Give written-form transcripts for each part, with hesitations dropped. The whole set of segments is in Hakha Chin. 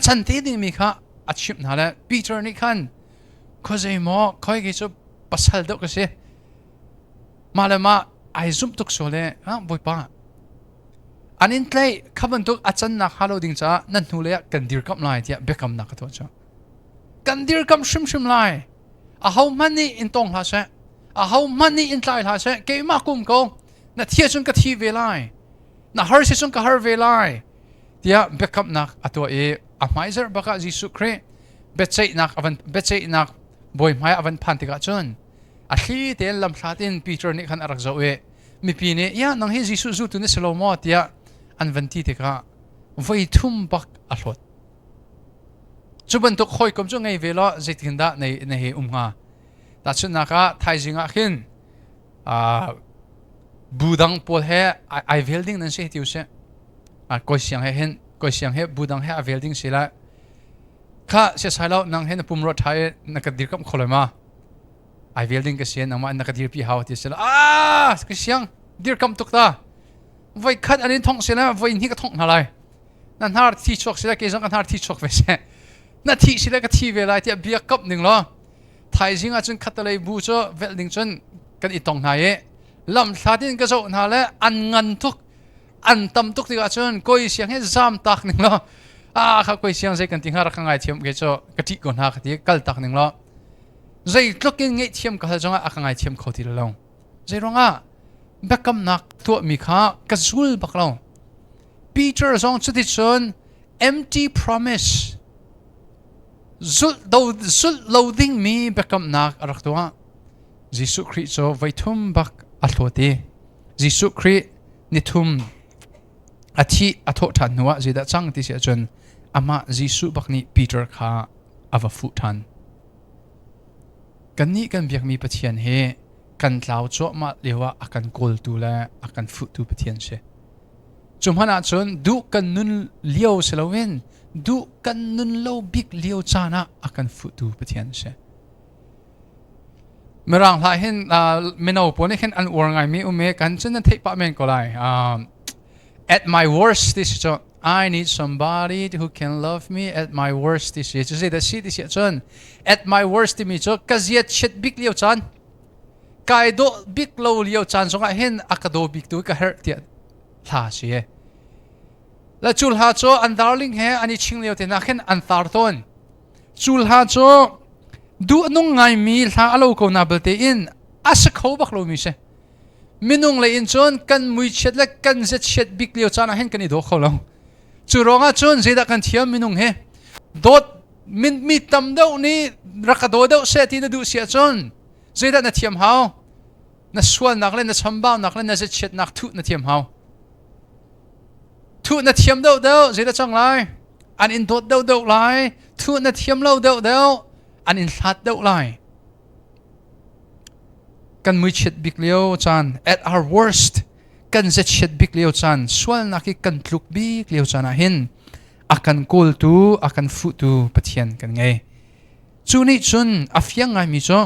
chan te dingmi kha a chimh hna le Peter nih khan khuazei maw khoi khi cu pasal deuh ka si mah le mah ai zumh tuk sual le Bawipa an in tlaih kha bantuk a cannak hnga lo ding caah nan hnulei ah kan dirkamh lai tiah biakamnak ka tuah cu kan dirkamh hrimhrim lai. Ahohmanh nih in tong hlah seh, ahohmanh nih in tlai hlah seh, keimah kum ko, na thi ahcun ka thi ve lai, na har si cun ka har ve lai tiah biakamnak a tuah i a hmaizarh bak ah Jesuh Khrih biaceihnak avan biaceihnak bawi hmai a van phan tikah cun a thli tein lamhlat in Peter nih khan a rak zoh i mipi nih, "Ya, nang hi Jesuh zultu na si lo maw?" tiah an van ti tikah voi thum bak a hlawt. Cu bantuk hawikom cu ngei ve law zeitindah na hei um hnga? Tahchunhnak ah, thaizing ah khin bu dang pawl he ai vel ding nan si ti usih. Kawi siang he hin kawi siang he bu dang he a vel ding si lai. Kha siasai lo, nang he na pum ro ṭha i na ka dirkamh kho lai ma? Ai vel ding ka si, nangmah na ka dirpi hau ti si la. Ah, ka siang dirkamh tuk ta. Voi khat an in thongh si le voi hnih ka thongh hna lai. Na hnar thi chuak si le kei zong ka hnar thi chuak ve seh, na thih si le ka thi ve lai tiah bia kamh ning law, thaizing ah cun khatalei bu cu velh ding cun kan i tong hna i lam hlat in ka zoh hna le an ngan tuk, an tam tuk tikah cun koi siang hi zam tak ning law, ah, kha koi siang, zei kan ti hnga, rak ka ngai thiam, ke cu ka ṭih ko hna ka ti, kal tak ning law, zeitluk in ngaihthiam ka hal zongah a ka ngaithiam kho ti lo. Zei ruangah? Biakamnak tuahmi kha ka zul bak lo. Peter zong cuticun empty promise, zulh do zulh lo dingmi biakamnak a rak tuah. Jesuh Khrih cu voithum bak a hlawt i Jesuh Khrih nithum a thih a thawh ṭhan hnuah zeidah cang ti si ahcun amah Jesuh bak nih Peter kha a va fuh ṭhan. Kannih kan biakmi Pathian hi kan tlau cuahmah lio ah a kan kawltu le a kan fuhtu Pathian si. Cu hmanh ahcun duh kan nun lio si loin duh kan nun lo bik lio caan ah a kan fuhtu Pathian si. Mirang hla hin mino pawl nih khin an uar ngaimi um i kan cun nan theih pah men ko lai. "At my worst" ti si cu, "I need somebody who can love me at my worst" ti si cu. Zeidah si ti si ahcun, at my worst timi cu ka ziat chiat bik lio caan, kai dawh bik lo lio caan zongah hin a ka daw bik tu ka herh tiah hla si. La cu hla cu an darling he an i ching lio te na khin an tar tawn. Cu hla cu duh nung ngaimi hla a lo ko na belte in a si kho bak lomi si. Minung lei in cun kan muichiat le kan ziachiat bik lio caan ah hin kan i daw kho lo. Cu ruangah cun zeidah kan thiam minung hi? Dawt min mi tam deuh nih rak ka daw deuh seh ti na duh si ahcun zeidah na thiam hau? Na sualnak le na chambaunak le na ziachiatnak thuh na thiam hau. Thuh na thiam deuh deuh zeidah cang lai? An in dawt deuh deuh lai. Thuh na thiam lo deuh deuh an in hlat deuh lai. Kan muichiat bik lio caan, at our worst, kan ziachiat bik lio caan, sualnak i kan tluk bik lio caan ah hin a kan kawltu, a kan fuhtu Pathian kan ngei. Cu nih cun a fiang ngaimi cu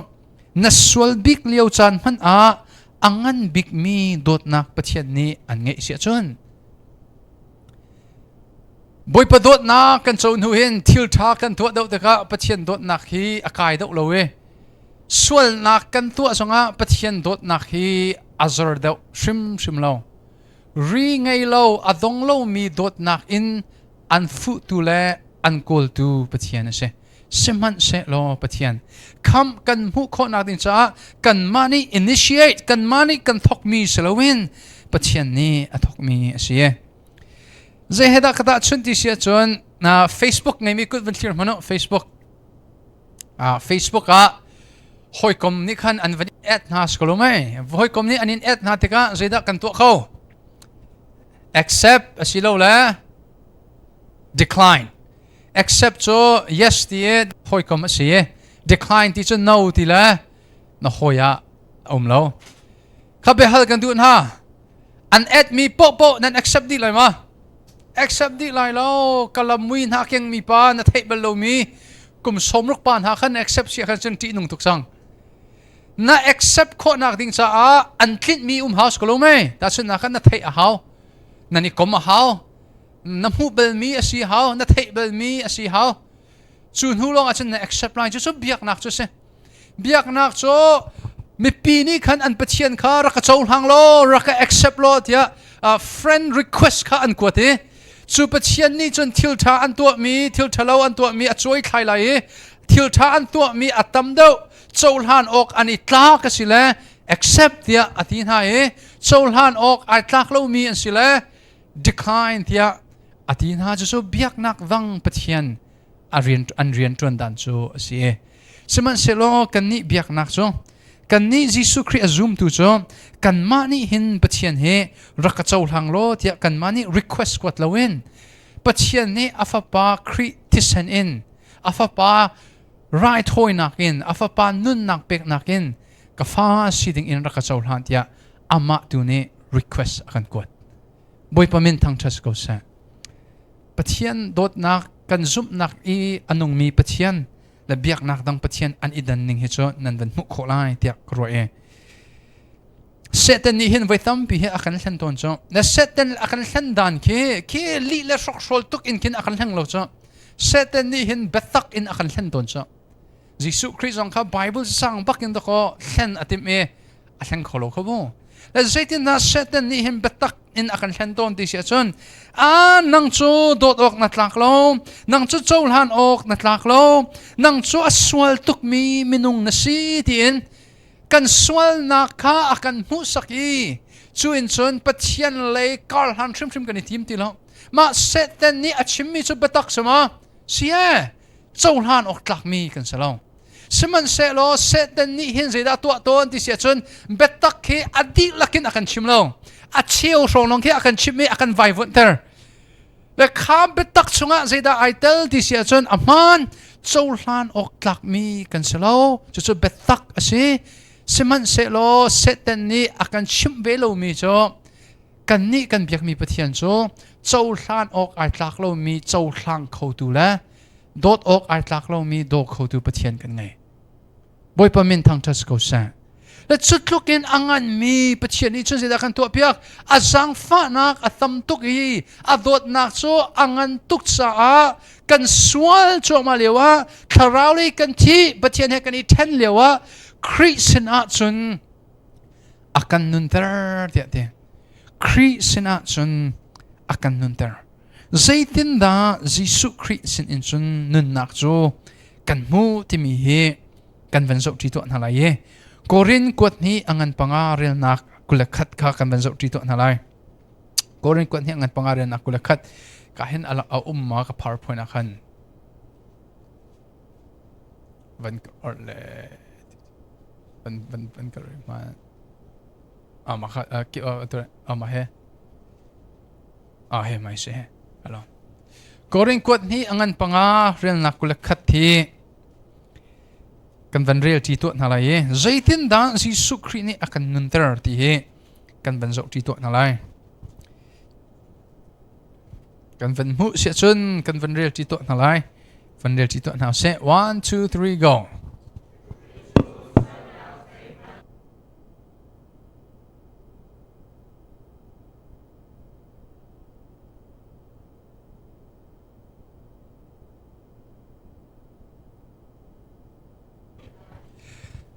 na sual bik lio caan hmanh ah a ngan bikmi dawtnak Pathian nih an ngeih si ahcun, Bawipa dawtnak kan co hnu hin thil ṭha kan tuah deuh tikah Pathian dawtnak hi a kai deuh lo i sualnak kan tuah zongah Pathian dawtnak hi a zor deuh hrimhrim lo. Ri ngei lo, a dong lomi dawtnak in an fuhtu le an kawltu Pathian a si. Sihmanhsehlaw Pathian khamh kan hmuh khawhnak ding caah kanmah nih initiate, kanmah nih kan thawkmi si loin Pathian nih a thawkmi a si. Zei he dah ka tahchunh ti si ahcun, Facebook ngeimi kut van thlir hmanh u. Facebook, Facebook ah hawikom nih khan an van add hna si ko lo mei? Hawikom nih an in add hna tikah zeidah kan tuah kho? Accept asilole decline. Accept cu yes ti i hawikom a si i decline ti cu no ti le na hawi ah a um lo. Kha biahal kan duh hna, an add mi poah nan accept dih lai ma? Accept dih lai lo. Kalam mui hna keng mi pa, na theih bal lomi kum 60 pa hna khan accept si khan cun ṭih nung tuk cang. Na accept khawhnak ding caah an tlinh mi um house ko lo mei? Tahchunhnak khan na theih a hau, nan i kom a hau. Na hmuh balmi a si hau, na theih balmi a si hau. Cu hnu lawng ahcun na accept lai. Cucu biaknak cu a si. Biaknak cu mipi nih khan an pathian kha rak ka cohlang law, rak ka accept law tiah friend request kha an kuat i cu pathian nih cun thil ṭha an tuahmi, thil ṭhalo an tuahmi a cuai thlai lai i thil ṭha an tuahmi a tam deuh cohlan awk an i tlak a si le accept tiah a ti hna i cohlan awk ai tlak lomi an si le decline tiah a ti hna. Cucu biaknak dang pathian a rian an rian ṭuan dan cu a si. Sihmanhsehlaw kannih biaknak cu, kannih Jesuh Khrih a zumtu cu, kanmah nih hin Pathian hi rak ka cohlang law tiah kanmah nih request kuat loin Pathian nih a fapa Khrih thisen in, a fapa raithawinak in, a fapa nunnak peknak in ka fa si ding in rak ka cohlan tiah amah tu nih request a kan kuat. Bawipa min thangṭhat ko seh. Pathian dawtnak kan zumhnak i a nungmi Pathian le biaknak dang Pathian an i dan ning hi cu nan van hmuh khawh lai tiah ka ruah i Satan nih hin voi tampi hi a kan hlen tawn cu. Na Satan a kan hlen dan khi khi lih le hrokhrawl tuk in khin a kan hleng lo cu. Satan nih hin biatak in a kan hlen tawn cu. Jesuh Khrih zong kha Bible sang bak in dakaw hlen a timh i a hleng kho lo kho bu. Le zeitindah Satan nih hin biatak in a kan hlen tawn ti si ahcun, a nang cu dawt awk na tlak lo, nang cu cohlan awk na tlak lo, nang cu a sual tukmi minung na si tiin kan sualnak kha a kan hmuhsak i cu in cun Pathian lei karhlan hrimhrim kan i tim ti lo. Mah Satan nih a chimmi cu biatak si ma? Si e, cohlan awk tlakmi kan si lo. Sihmanhsehlaw Satan nih hin zeidah tuah tawn ti si ahcun biatak hi a dihlak in a kan chim lo. A cheu hrawng lawng khi a kan chimh i a kan vaivuanhter. Le kha biatak chungah zeidah ai tel ti si ahcun a hmaan cohlan awk tlakmi kan si lo. Cucu biatak a si. Sihmanhsehlaw Satan nih a kan chimh ve lomi cu kannih kan biakmi Pathian cu cohlan awk ai tlak lomi cohlang khotu le dawt awk ai tlak lomi daw khotu Pathian kan ngei. Bawipa min thangṭhat ko seh. Le cutluk in a nganmi Pathian nih cun zeidah kan tuahpiak? A zaangfahnak a tam tuk i a dawtnak cu a ngan tuk caah kan sual cuahmah lio ah, thlarau lei kan thi, Pathian he kan i ṭhen lio ah Khrih sinah cun a kan nunter tiah ti. Khrih sinah cun a kan nunter. Zeitindah Jesuh Khrih sinin cun nunnak cu kan hmuh timi hi kan van zohṭi tuah hna lai i Korin kuat hnih a ngan panga relnak 21 kha kan van zohṭi tuah hna lai. Korin kuat hnih a ngan panga relnak 21 ka hin a um ma ka PowerPoint ah khan van or le van van van ka ma ama kha ki ama he Ah he mai si. Alo. Korin kuat hi a ngan panga relnak 21 hi kan van rel ṭi tuah hna lai i zeitindah Jesuh Khrih nih a kan nunter ti hi kan van zoh ṭi tuah hna lai. Kan van hmuh siah cun kan van rel ṭi tuah hna lai. Van rel ṭi tuah hna seh. 1 2 3 go.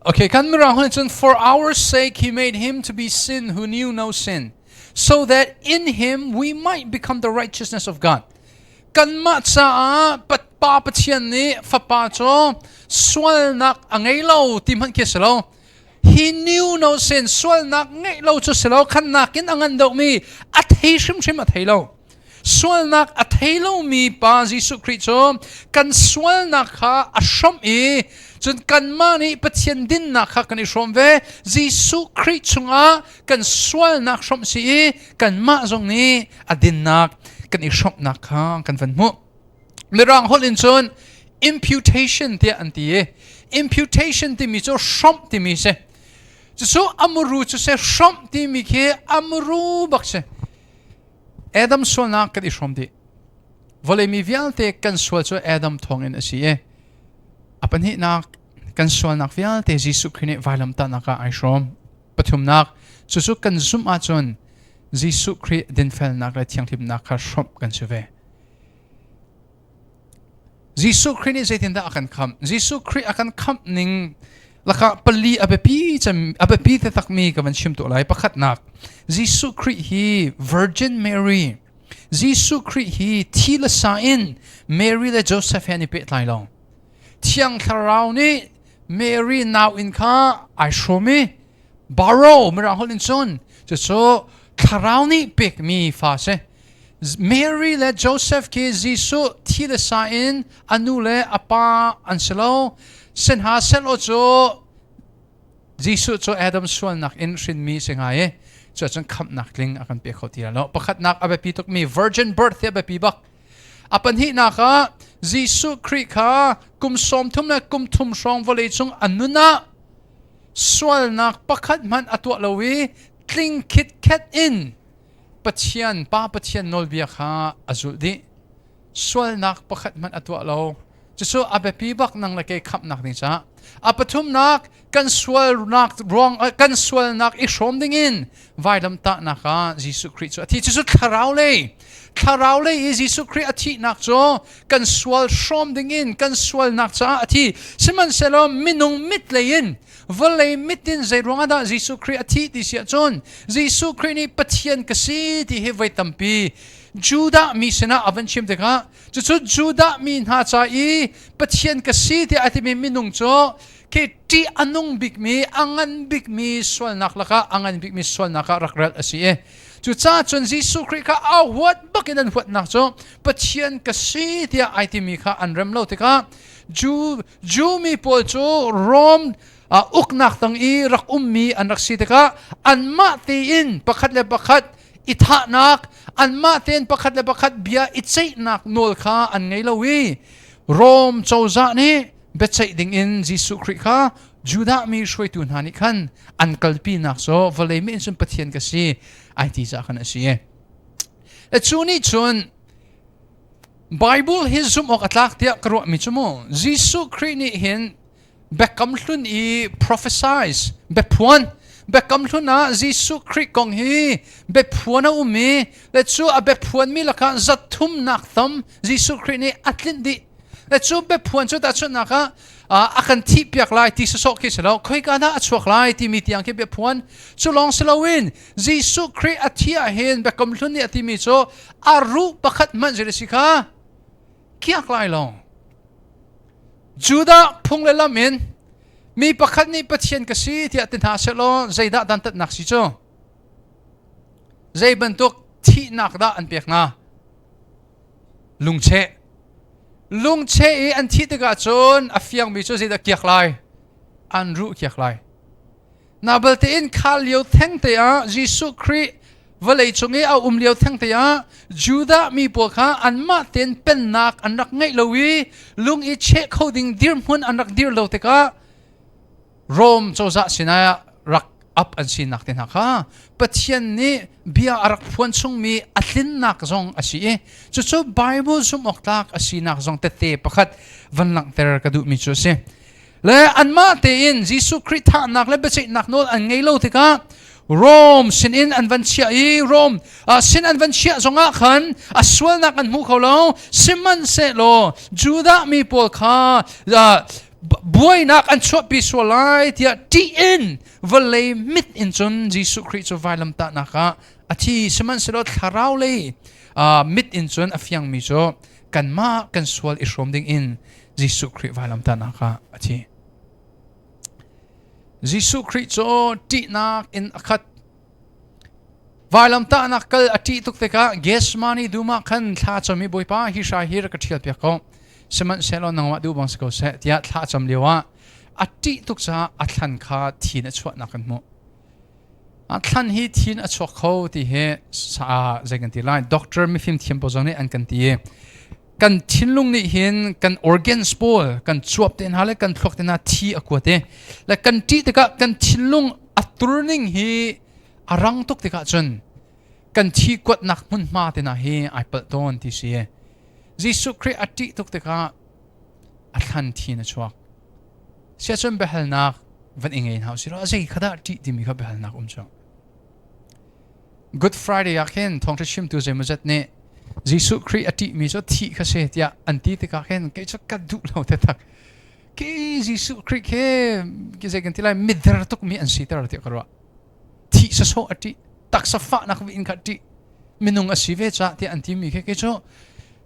Okay, kan mirang hun cun, "For our sake he made him to be sin who knew no sin, so that in him we might become the righteousness of God." Kanmah caah Pa Pathian nih Fapa cu sualnak a ngei lo ti hmanh khi a si lo. He knew no sin, sualnak ngeih lo cu si lo, khannak in a ngan deuhmi a thei hrimhrim a thei lo. Sualnak a thei lomi pa Jesuh Khrih cu kan sualnak kha a hrawmh i cun kanmah nih Pathian dinnak kha kan i hrawm ve. Jesuh Khrih chungah kan sualnak hrawmh si i kanmah zong nih a dinnak kan i hrawmhnak kha kan van hmuh. Mirang holh in cun imputation tiah an ti i imputation timi cu hrawmh timi si. Cucu amuru cu si, hrawmh timi khi amuru bak si. Adam sualnak kan i hrawm dih. Vawlei mi vialte kan sual cu Adam thawngin a si i a pahnihnak, kan sualnak vialte Jesuh Khrih nih vailamtahnak ah ai hrawm. Pathumnak, cucu kan zumh ahcun Jesuh Khrih dinfelnak le thianghlimnak kha hrawmh kan si ve. Jesuh Khrih nih zeitindah a kan khamh? Jesuh Khrih a kan khamh ning lakah pali a biapi cem a biapi taktakmi ka van chim tuah lai. Pakhatnak, Jesuh Khrih hi Virgin Mary Jesuh Khrih hi thi le sa in Mary le Joseph he an i pehtlai lo. Thiang Thlarau nih Mary nau inn kha ai hrawm i borrow mirang holh in cun cucu Thlarau nih pekmi fa si. Mary le Joseph khi Jesuh thi le sa in a nu le a pa an si lo. Sinha selaw cu Jesuh cu Adam sualnak in hrinmi si ngai i cuacun khamhnak tling a kan pe kho ti lo. Pakhatnak a biapi tukmi virgin birth hi a biapi bak. A pahnihnak ah Jesuh Khrih kha kum 30 le kum thum hrawng vawlei cung a nun ah sualnak pakhat hmanh a tuah lo i tling khitkhet in Pathian Pa Pathian nawlbia kha a zulh dih. Sualnak pakhat hmanh a tuah lo. Cucu a biapi bak nang le kei khamhnak ding caah. A pathumnak kan sualnak ruang kan sualnak i hrawm dingin vailamtahnak ah Jesuh Khrih cu a thi. Cucu thlarau lei thlarau lei i Jesuh Khrih a thihnak cu kan sual hrawm dingin kan sualnak caah a thi. Sihmanhsehlaw minung mit lei in vawlei mit in zei ruangah dah Jesuh Khrih a thih ti si ahcun Jesuh Khrih nih Pathian ka si ti hi voi tampi Judah mi sinah a van chim tikah cucu Judah mi hna ca i Pathian ka si tiah a timi minung cu khi ṭih a nung bikmi a ngan bikmi sualnak lakah a ngan bikmi sualnak ah rak relh a si i cucaah cun Jesuh Khrih kha a huat bakin an huatnak cu Pathian ka si tiah ai timi kha an rem lo tikah Jew Jew mi pawl cu Rom uknak tang i rak ummi an rak si tikah anmah tein pakhat le pakhat i thahnak anmah tein pakhat le pakhat bia i ceihnak nawl kha an ngei lo i Rom cozah nih biaceih dingin Jesuh Khrih kha Judah mi hruaitu hna nih khan an kalpinak cu vawlei mi in cun Pathian ka si ai ti caah khan a si. Le cu nih cun Bible hi zumh awk a tlak tiah ka ruahmi cu mu Jesuh Khrih nih hin Biakam Hlun i prophesize biaphuan Biakam Hlun ah Jesuh Khrih kong hi biaphuan a um i le cu a biaphuanmi lakah zathumnak tam Jesuh Khrih nih a tlinh dih le cu biaphuan cu tahchunhnak ah a kan thihpiak lai ti sawsawh khi si lo khoika dah a chuak lai timi tiang khi biaphuan cu lawng si loin Jesuh Khrih a thi ah hin Biakam Hlun nih a timi cu a ruh pakhat hmanh zei si kha kiak lai lo Judah phung le lam in mi pakhat nih Pathian ka si tiah ti hna sehlaw zeidah dantatnak si cu zei bantuk thihnak dah an pek hnga lungcheh lungcheh i an thih tikah cun a fiangmi cu zeidah kiak lai an ruh kiak lai na balte in kha lio theng te ah Jesuh Khrih vawlei cung i a um lio theng te ah Judah mi pawl kha anmah tein pennak an rak ngeih lo i lung i cheh kho ding dirhmun an rak dir lo tikah Rome cozah sinah rak up an sinak te hna kha Pathian nih bia a rak phuan chungmi a tlinnak zong a si i cucu Bible zumh awk tlak a sinak zong tette pakhat van langhter ka duhmi cu a si. Le anmah tein Jesuh Khrih thahnak le biaceihnak nawl an ngei lo tikah Rome sinin an van chiah i Rome sin an van chiah zongah khan a sualnak an hmu kho lo sihmanhsehlaw Judah mi pawl kha buainak an chuahpi sual lai tiah ṭih in vawlei mit in cun Jesuh Khrih cu vailamtahnak ah a thi sihmanhsehlaw thlarau lei mit in cun a fiangmi cu kanmah kan sual i hrawm ding in Jesuh Khrih vailamtahnak ah a thi. Jesuh Khrih cu ṭihnak in a khat. Vailamtahnak kal a ṭih tuk tikah Gethsemane dum ah khan thla cam i Bawipa hi hrai hi rak ka ṭhial piak ko. Sihmanhsehlaw nangmah duh bang si ko seh tiah thla cam lio ah a ṭih tuk caah a thlan kha thin a chuahnak kan hmuh. A thlan hi thin a chuak kho ti hi zei kan ti lai doctor mifim thiam pawl zong nih an kan ti i kan thinlung nih hin kan organs pawl kan cuap te hna le kan thluak te hna thi a kuat i le kan ṭih tikah kan thinlung a turning hi a rang tuk tikah cun kan thi kuatnak hmunhma te hna hi ai palh tawn ti si Jesuh Khrih a ṭih tuk tikah a thlan thin a chuak siahcun biahalnak van i ngei hna usih law zei kha dah ṭih timi kha biahalnak um cu. Good Friday ah khin thawngṭha chimtu zeimawzat nih Jesuh Khrih a ṭihmi cu thih kha si tiah an ti tikah khin kei cu ka duh lo taktak. Khi Jesuh Khrih khi ki zei kan ti lai mider tukmi an siter tiah ka ruah. Thih sawsawh a ṭih, taksa fahnak in kha ṭih, minung a si ve cah tiah an timi khi kei cu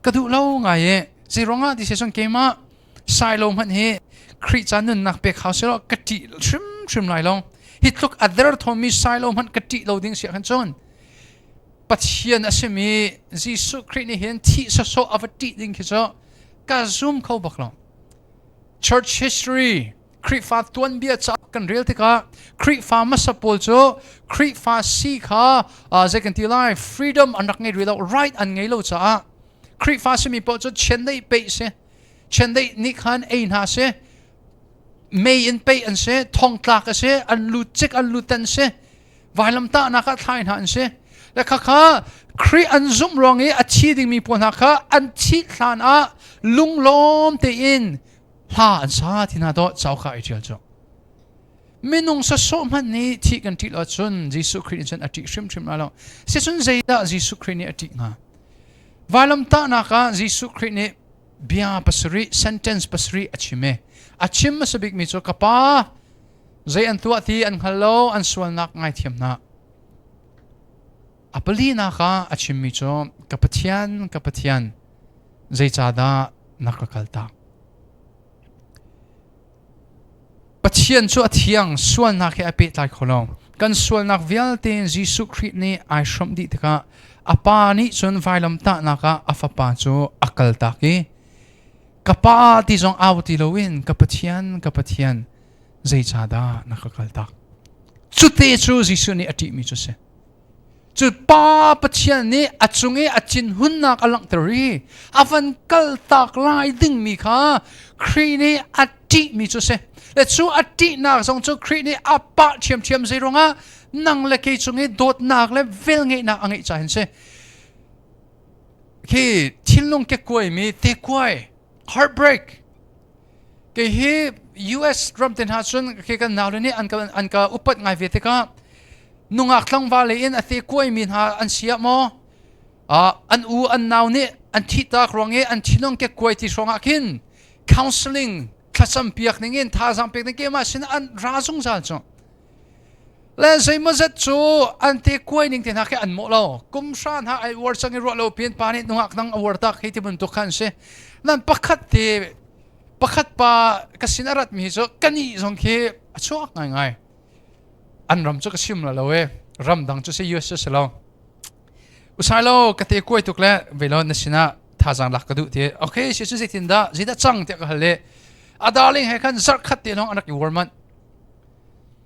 ka duh lo ngai i zeiruangah ti si cun keimah sailo hmanh hi Khrih ca nunnak pek hau selaw ka ṭih hrimhrim lai lo. Hi tluk a derthawmmi sailo hmanh ka ṭih lo ding si ahkhan cun Pathian a simi Jesuh Khrih nih hin thih sawsawh a va ṭih ding khi cu ka zum kho bak lo. Church history Khrihfa tuanbia cauk kan rel tikah Khrihfa hmasa pawl cu Khrihfa si kha zei kan ti lai freedom an rak ngei rih lo right an ngei lo caah Khrihfa simi paoh cu chiandeih peih si chiandeih nih khan ei hna si mei in peih an si thongtlak a si an lu cik an lu tan si vailamtahnak ah thlai hna an si le khakha Khrih an zumh ruang i a thi dingmi pawl hna kha an thih hlan ah lunglawm tein hla an sa ti hna dawh cauk kha ai ṭial cu minung sasawh hmanh nih thih kan ṭih lo ahcun Jesuh Khrih nih cun a ṭih hrimhrim lai lo sicun zeidah Jesuh Khrih nih a ṭih hnga vailamtahnak ah Jesuh Khrih nih bia pasarih sentence pasarih a chim i a chim hmasa bikmi cu ka pa zei an tuah ti an hngal lo an sualnak ngaithiam hna a palinak ah a chimmi cu ka Pathian ka Pathian zeicahdah na ka kaltak Pathian cu a thiang sualnak he a pehtlai kho lo kan sualnak vialte in Jesuh Khrih nih ai hrawmh dih tikah a pa nih cun vailamtahnak ah a fapa cu a kaltak i ka pa ti zong au ti loin ka Pathian ka Pathian zeicahdah na ka kaltak cute cu Jesuh nih a ṭihmi cu si Cu pa Pathian nih a cung i a thinhunnak a langhter i a van kaltak lai dingmi kha Khrih nih a ṭihmi cu a si. Le cu a ṭihnak zong cu Khrih nih a pah ṭhiamṭhiam zei ruangah nang le kei cung i dawtnak le velngeihnak a ngeih caah hin si. Khi thinlung kekkuaimi tekuai, heartbreak, Kei hi US ram te hna cun khi kan naule nih an ka an ka upat ngai ve tikah nungak tlangval lei in a te kuaimi hna an si ah maw an u an nau nih an thihtak ruang i an thinlung kekkuai ti hrawng ah khin counseling thlacam piak ning in thazaang pek ning keimah sin an ra zungzal cu le zeimawzat cu an te kuai ning te hna khi an mawh lo kum hra hna ai uar cang i ruah lo pin pa nih nungak nang a uar tak hei ti bantuk khan si nan pakhat te pakhat pa ka sin a rat mi cu kani zong khi a chuak ngai ngai an ram cu ka sim la lo e ram dang cu si US si lo usai lo ka te kuai tuk le velo na sinah thazang lak ka duh ti okay si cu zeitin dah zeidah cang tiah ka hal le a darling he khan zarh khat te lawng an rak i war manh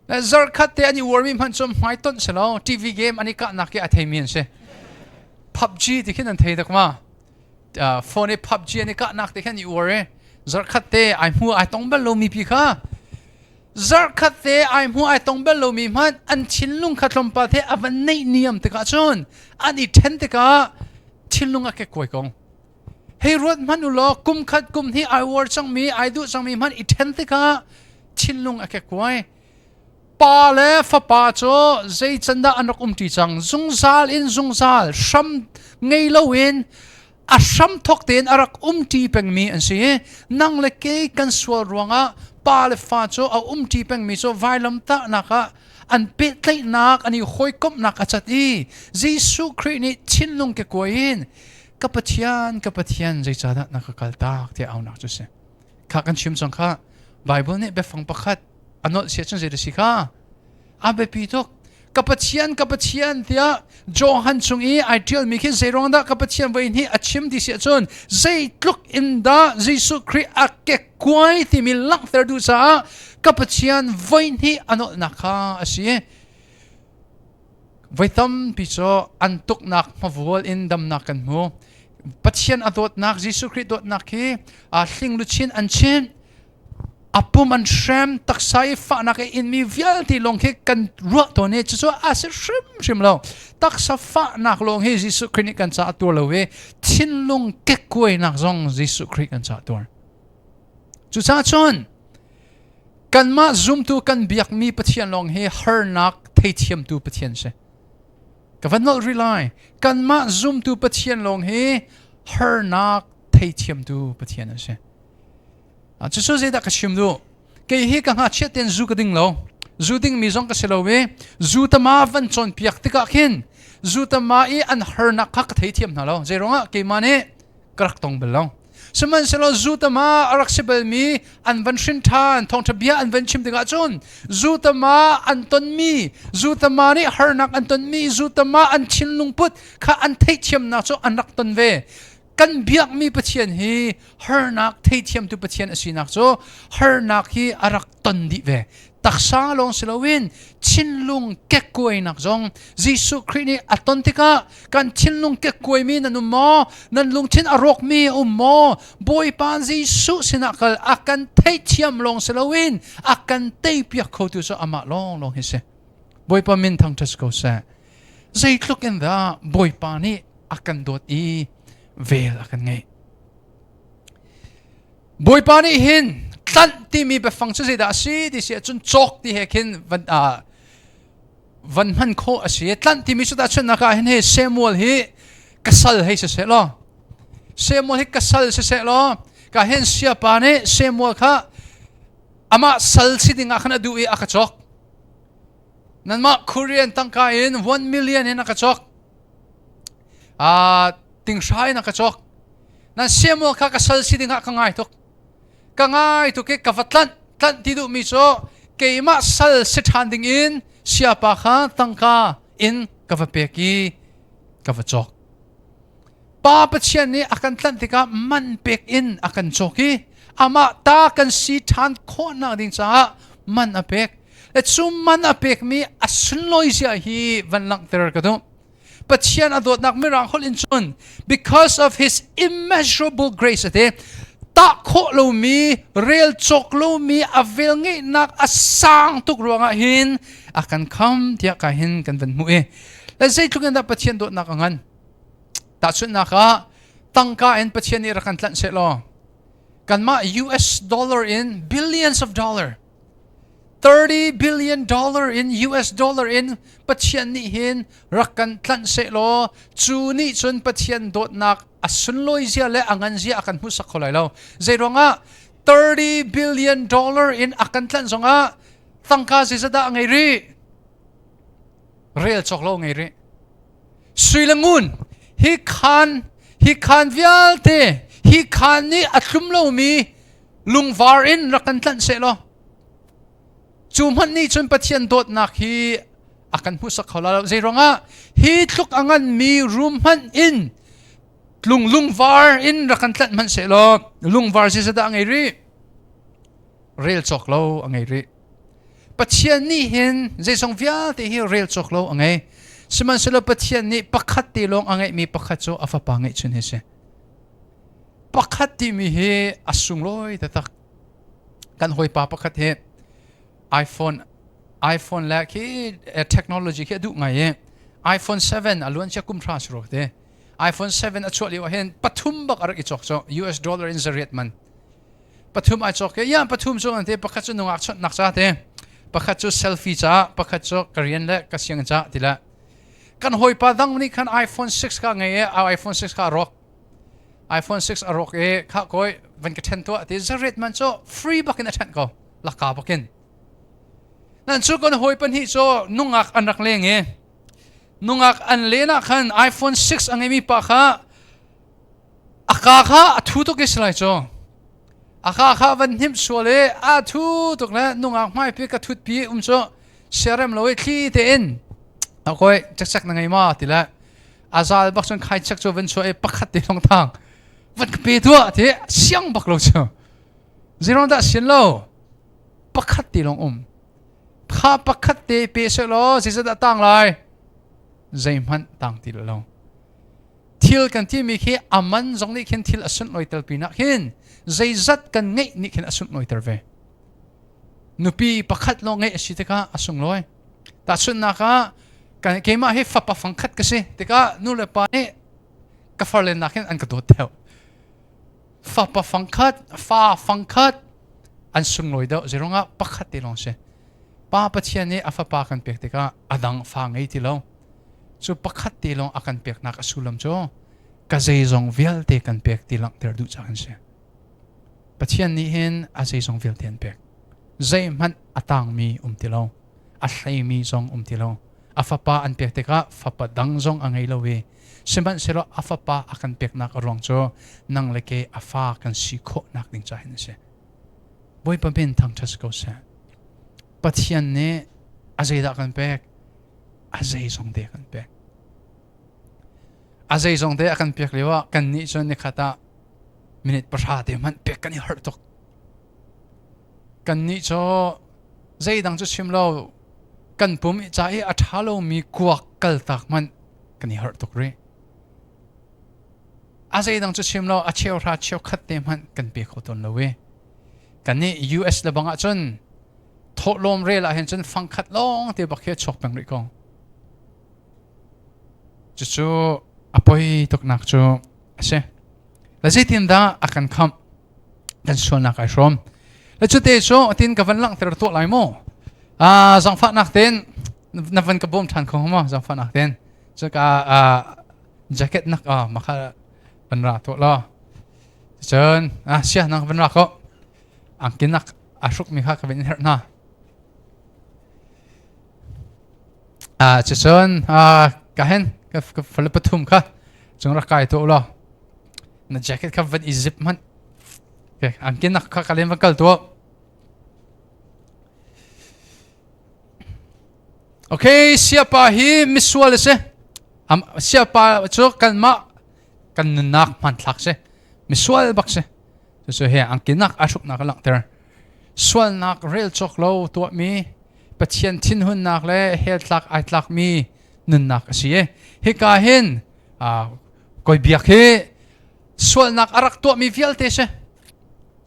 Zarkhat te an i uarmi hmanh cu hmaitonh si lo TV game an i kahnak hi a theimi an si. PUBG ti khin an thei dak ma. Phone i PUBG an i kahnak te khin an i uar i zarkhat te ai hmu ai tong bal lomi pi kha zarkhat te ai hmu ai tong bal lomi hmanh an thinlung kha tlawmpal te a van neih niam tikah cun an i then tikah thinlung a kekkuai ko. Hei ruat hmanh u law kum khat kum hnih ai uar cangmi ai duh cangmi hmanh i ṭhen tikah thinlung a kekkuai. Pa le fapa cu zei can dah an rak umṭi cang zungzal in zungzal hram ngei loin a hram thawk tein a rak umṭi pengmi an si i nang le kei kan sual ruangah pa le fa cu a umṭi pengmi cu vailamtahnak ah an pehtlaihnak an i hawikomhnak a cat i Jesuh Khrih nih thinlung kekuai in ka Pathian ka Pathian zeicahdah na ka kaltak tiah aunak cu si kha kan chim cang kha Bible nih biafang pakhat a nolh sia cun zei si kha a biapi tuk ka Pathian ka Pathian tiah Johan chung i ai ṭialmi khi zeiruang dah ka Pathian voi hnih a chim ti si ahcun zeitluk in dah Jesuh Khrih a kekkuai timi langhter duh caah ka Pathian voi hnih a nolhnak kha a si Voi tampi cu an tuknak hmavual in damnak kan hmu. Pathian a dawtnak, Jesuh Khrih dawtnak hi hling luchin an chinh, a pum an hrem, taksa i fahnak a inmi vialte lawng khi kan ruah tawn i cucu a si hrimhrim lo. Taksa fahnak lawng hi Jesuh Khrih nih kan caah a tuar lo i thinlung kekkuainak zong Jesuh Khrih kan caah a tuar. Cucaah cun Kanmah zumtu kan biakmi Pathian lawng hi harnak theithiamtu Pathian si. Ka van nolh rih lai. Kanmah zumtu Pathian lawng hi harnak theithiamtu Pathian a si. Cucu zeidah ka chim duh? Kei hi ka ngakchiat tein zu ka ding lo. Zu dingmi zong ka si lo i zu tama van cawnpiak tikah khin zu tama i an harnak kha ka theithiam hna lo. Zeiruangah keimah nih ka rak tong bal lo. Sihmanhsehlaw zu tama a rak si balmi an van hrin ṭhan, thawngṭha bia an van chim tikah cun zu tama an tonmi, zu tama nih harnak an tonmi, zu tama an thinlung put kha an theihthiamnak cu an rak ton ve. Kan biakmi Pathian hi harnak theithiamtu Pathian a sinak cu harnak hi a rak ton dih ve. Taksa lawng si loin thinlung kekkuainak zong Jesuh Khrih nih a ton tikah kan thinlung kekkuaimi nan um maw? Nan lungthin a rawkmi a um maw? Bawipa Jesuh sinah kal a kan theihthiam lawng si loin a kan teipiak khotu cu amah lawnglawng hi si. Bawipa min thangṭhat ko seh. Zeitluk in dah Bawipa nih a kan dawt i vel a kan ngeih. Bawipa nih hin tlanh timi biafang cu zeidah a si ti si ahcun cawk ti he khin van van hman khawh a si. Tlanh timi cu tahchunhnak ah hin hi Samuel hi ka sal hei si seh law Samuel hi ka sal si seh law ka hin siapa nih Samuel kha amah sal si ding ah khan a duh i a ka cawk. Nanmah Korean tangka in 1 million in a ka cawk. Tinghra in a ka cawk. Nan Samuel kha ka sal si dingah ka ngai tuk. Ka ngai tuk i ka va tlanh. Tlanh ti duhmi cu keimah sal si ṭhan ding in siapa kha tangka in ka va pek i ka va cawk. Pa Pathian nih a kan tlanh tikah man pek in a kan cawk i amah ta kan si ṭhan khawhnak ding caah man a pek. Le cu man a pekmi a sunlawi zia hi van langhter ka duh. Pathian a dawtnak mirang holh in cun because of his immeasurable grace ati tah khawh lomi rel cawk lomi a vel ngeihnak a sang tuk ruangah hin a kan kham tiah ka hin kan van hmuh i le zeitluk in dah Pathian dawtnak a ngan tahchunhnak ah tangka in Pathian nih rak kan tlanh seh law kanmah US dollar in billions of dollar 30 billion dollar in US dollar in Pathian nih hin rak kan tlanh sehlaw cu nih cun Pathian dawtnak a sunlawi zia le a ngan zia a kan hmuhsak kho lai lo. Zeiruangah 30 billion dollar in a kan tlanh zongah tangka zeizat dah a ngei rih? Rel cawk lo ngei rih. Sui le ngun hi khan hi khan vialte hi khan nih a tlum lomi lungvar in rak kan tlanh seh law cu hmanh nih cun Pathian dawtnak hi a kan hmuhsak kho la lo zeiruangah hi tluk a nganmi rum hmanh in lung lungvar in rak kan tlanh hmanh seh law lungvar zeizat dah a ngei rih rel cawk lo a ngei rih Pathian nih hin zeizong vialte hi rel cawk lo a ngei sihmanhsehlaw Pathian nih pakhat te lawng a ngeihmi pakhat cu a fapa ngeihchun hi si Pakhat timi hi a sunglawi taktak. Kan hawipa pakhat hi iPhone iPhone le khi technology khi a duh ngai i iPhone 7 a luan cia kum hra si te. iPhone 7 a chuah lio ah hin pathum bak a rak i cawk cu US dollar in zariat man. Pathum ai cawk i ya pathum cu an te pakhat cu nungak chawnh ca te pakhat cu selfie ca pakhat cu ka rian le ka sianginn ca ti le kan hawipa dang nih khan iPhone 6 kha ngei i iPhone 6 kha a rawk iPhone 6 a rawk i kha kawi van ka ṭhen tuah ti zaret man cu free bakin a ṭhenh ko laka bakin nan cu kan hawi pahnih cu nungak an rak leng i nungak an len ah khan iPhone 6 a ngeimi pa kha a ka kha a thu tuk i silai cu a ka kha van hnim sual i a thu tuk le nungak hmaipi ka thut pi um cu siarem lo i thli tein a koi cekcek na ngei ma ti le a zal bak cun khai chek cu van chuah i pakhat te long thang van ka pe tuah ti siang bak lo cu zero dah sin lo pakhat te long um kha pakhat te pe se law zeizat dah tang lai zeihmanh tang ti lo thil kan ti mi khi aman zong nih khin thil a sunlawi tel pinah khin zeizat kan ngeih nih khin a sunlawi ter ve nupi pakhat lawng ngeih a si tikah a sunglawi tahchunhnak ah kan keimah hi fapa fangkhat ka si tikah nu le pa nih ka farle nakin an ka dawt deuh fapa fangkhat fa fangkhat an sunglawi deuh zeirungah pakhat te lawng si pa pathian nih a fapa kan pek tikah a dang fa ngei ti lo. Cu pakhat te lawng a kan peknak a sullam cu ka zeizong vialte kan pek ti langhter duh caah an si. Pathian nih hin a zeizong vialte an pek. Zeihmanh a tangmi um ti lo. A hleimi zong um ti lo. A fapa an pek tikah fapa dang zong a ngei lo i sihmanhsehlaw a fapa a kan peknak a ruang cu nang le ke a fa kan si khawhnak ding caah hin a si. Bawipa min thangṭhat si ko seh. Pathian nih a zeidah kan pek? A zeizong te kan pek. A zeizong te a kan pek lio ah kan nih cun nikhat ah minute pahra te hmanh pek kan i harh tuk. Kan nih cu zeidang cu chim lo kan pum ca i a ṭha lomi kuak kaltak hmanh kan i harh tuk rih. A zeidang cu chim lo a cheuhra cheukhat te hmanh kan pe kho tawn lo i kan nih US le bang ahcun thawhlawm rel ah hin cun fangkhat lawng te bak hi a chuak peng rih ko. Cucu a poi tuknak cu a si. Le zeitindah a kan khamh? Kan sualnak ai hrawm. Le cute cu tin ka van langhter tuah lai mu. Ah zangfahnak ten na van ka bawm ṭhan kho maw zangfahnak ten. Cuka jacket nak ah makha van ra tuah law. Cun ah sia nang van ra ko. Angkin nak a hruk mi kha ka van in herh hna. Ah cucun ah ka hen ka fale pathum kha cung rak kai tuah law. Na jacket kha van i zip hmanh. Okay, angkin nak kha ka len van kal tuah. Okay, siapa hi misual a si. Siapa cu kanmah kan nunnak hmanthlak si. Misual bak si. Cucu he angkinak a hruknak a langhter. Sualnak rel cawk lo tuahmi Pathian thinhunnak le hell tlak ai tlakmi nunnak a si. Hika hin koi biak hi sualnak a rak tuahmi vialte si.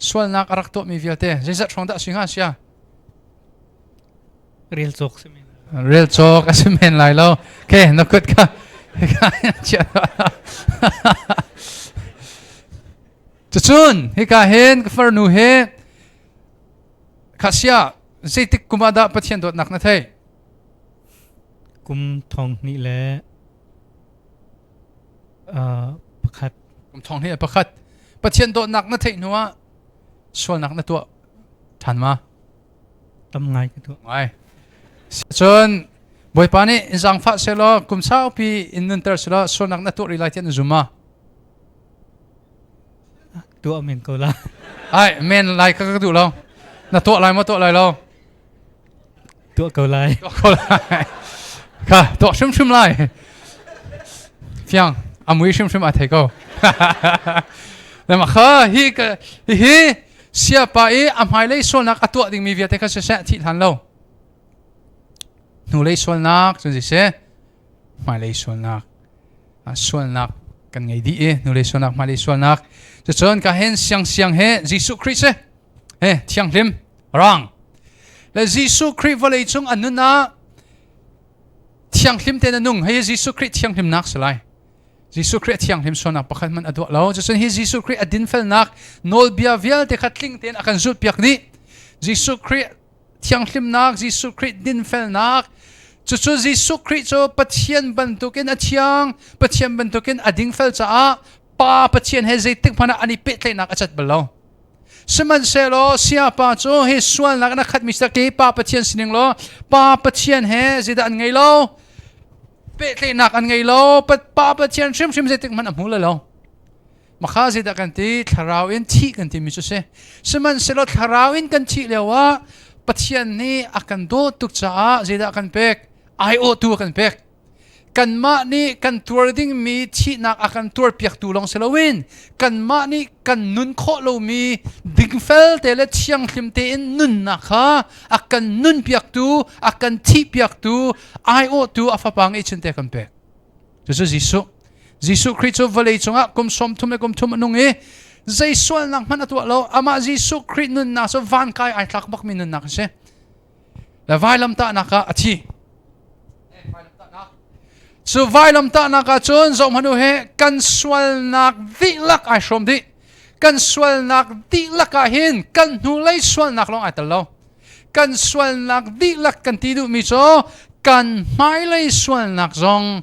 Sualnak a rak tuahmi vialte. Zeizat hrawng dah si hnga sia? Rel cawk si men. Rel cawk a si men lai lo. Okay, na kut kha. Cucun hika hin ka farnu he khasia zeitik kum ah dah Pathian dawtnak na thei? Kum thong hnih le pakhat. Kum thong hnih le pakhat. Pathian dawtnak na theih hnu ah sualnak na tuah ṭhan ma? Tam ngai ka tuah. Ngai. Cun Bawipa nih in zaangfah sehlaw kum saupi in nunter sehlaw sualnak na tuah rih lai tiah na zum ma? Tuah men ko la. Ai, men lai ka ka duh lo. Na tuah lai maw tuah lai lo? Tuah ko lai. Tuah ko lai. Ka tuah hrimhrim lai. Fiang, a mui hrimhrim a thei ko. Lema kha hi ka hi siapa i a hmailei sualnak a tuah dingmi vialte kha siseh thih hlan lo. Hnulei sualnak cun siseh hmailei sualnak sualnak kan ngei dih i hnulei sualnak hmailei sualnak cucun ka hen siang siang he Jesuh Khrih si he thianghlim rang le Jesuh Khrih vawlei cung a nun ah thianghlim tein a nung hei Jesuh Khrih thianghlimnak si lai Jesuh Khrih a thianghlim sualnak pakhat hmanh a duah lo. Cucun hi Jesuh Khrih a dinfelnak nawlbia vialte kha tling tein a kan zulhpiak dih. Jesuh Khrih thianghlimnak, Jesuh Khrih dinfelnak, cucu Jesuh Khrih cu Pathian bantukin a thiang, Pathian bantukin a dingfel caah Pa Pathian he zeitik hmanh ah an i pehtlaihnak a cat bal lo. Sihmanhsehlaw siapa cu hi sualnak in a khatmi si ke Pa Pathian sining law Pa Pathian he zeidah an ngei lo? Pehtlaihnak an ngei lo. Pa Pathian hrimhrim zeitik hmanh a hmu lai lo. Makha zeidah kan ti? Thlarau in thih kan timi cu si. Sihmanhsehlaw thlarau in kan thih lio ah Pathian nih a kan dawt tuk caah zeidah a kan pek? Aiawhtu a kan pek. Kanmah nih kan tuar dingmi thihnak a kan tuarpiaktu lawng si loin kanmah nih kan nun khawh lomi dingfel te le thianghlim tein nunnak kha a kan nunpiaktu, a kan thihpiaktu, aiawhtu a fapa ngeihchun te kan pek. Cucu Jesuh. Jesuh Khrih cu vawlei cungah kum sawm thum le kum thum a nung i zei sualnak hmanh a tuah lo. Amah Jesuh Khrih nunnak cu van kai ai tlak bakmi nunnak a si. Le vailamtahnak ah a thi. Cu vailamtahnak ah cun zohhmanh u he kan sualnak dihlak ai hrawm dih. Kan sualnak dihlak ah hin kan hnulei sualnak lawng ai tel lo. Kan sualnak dihlak kan ti duhmi cu kan hmailei sualnak zong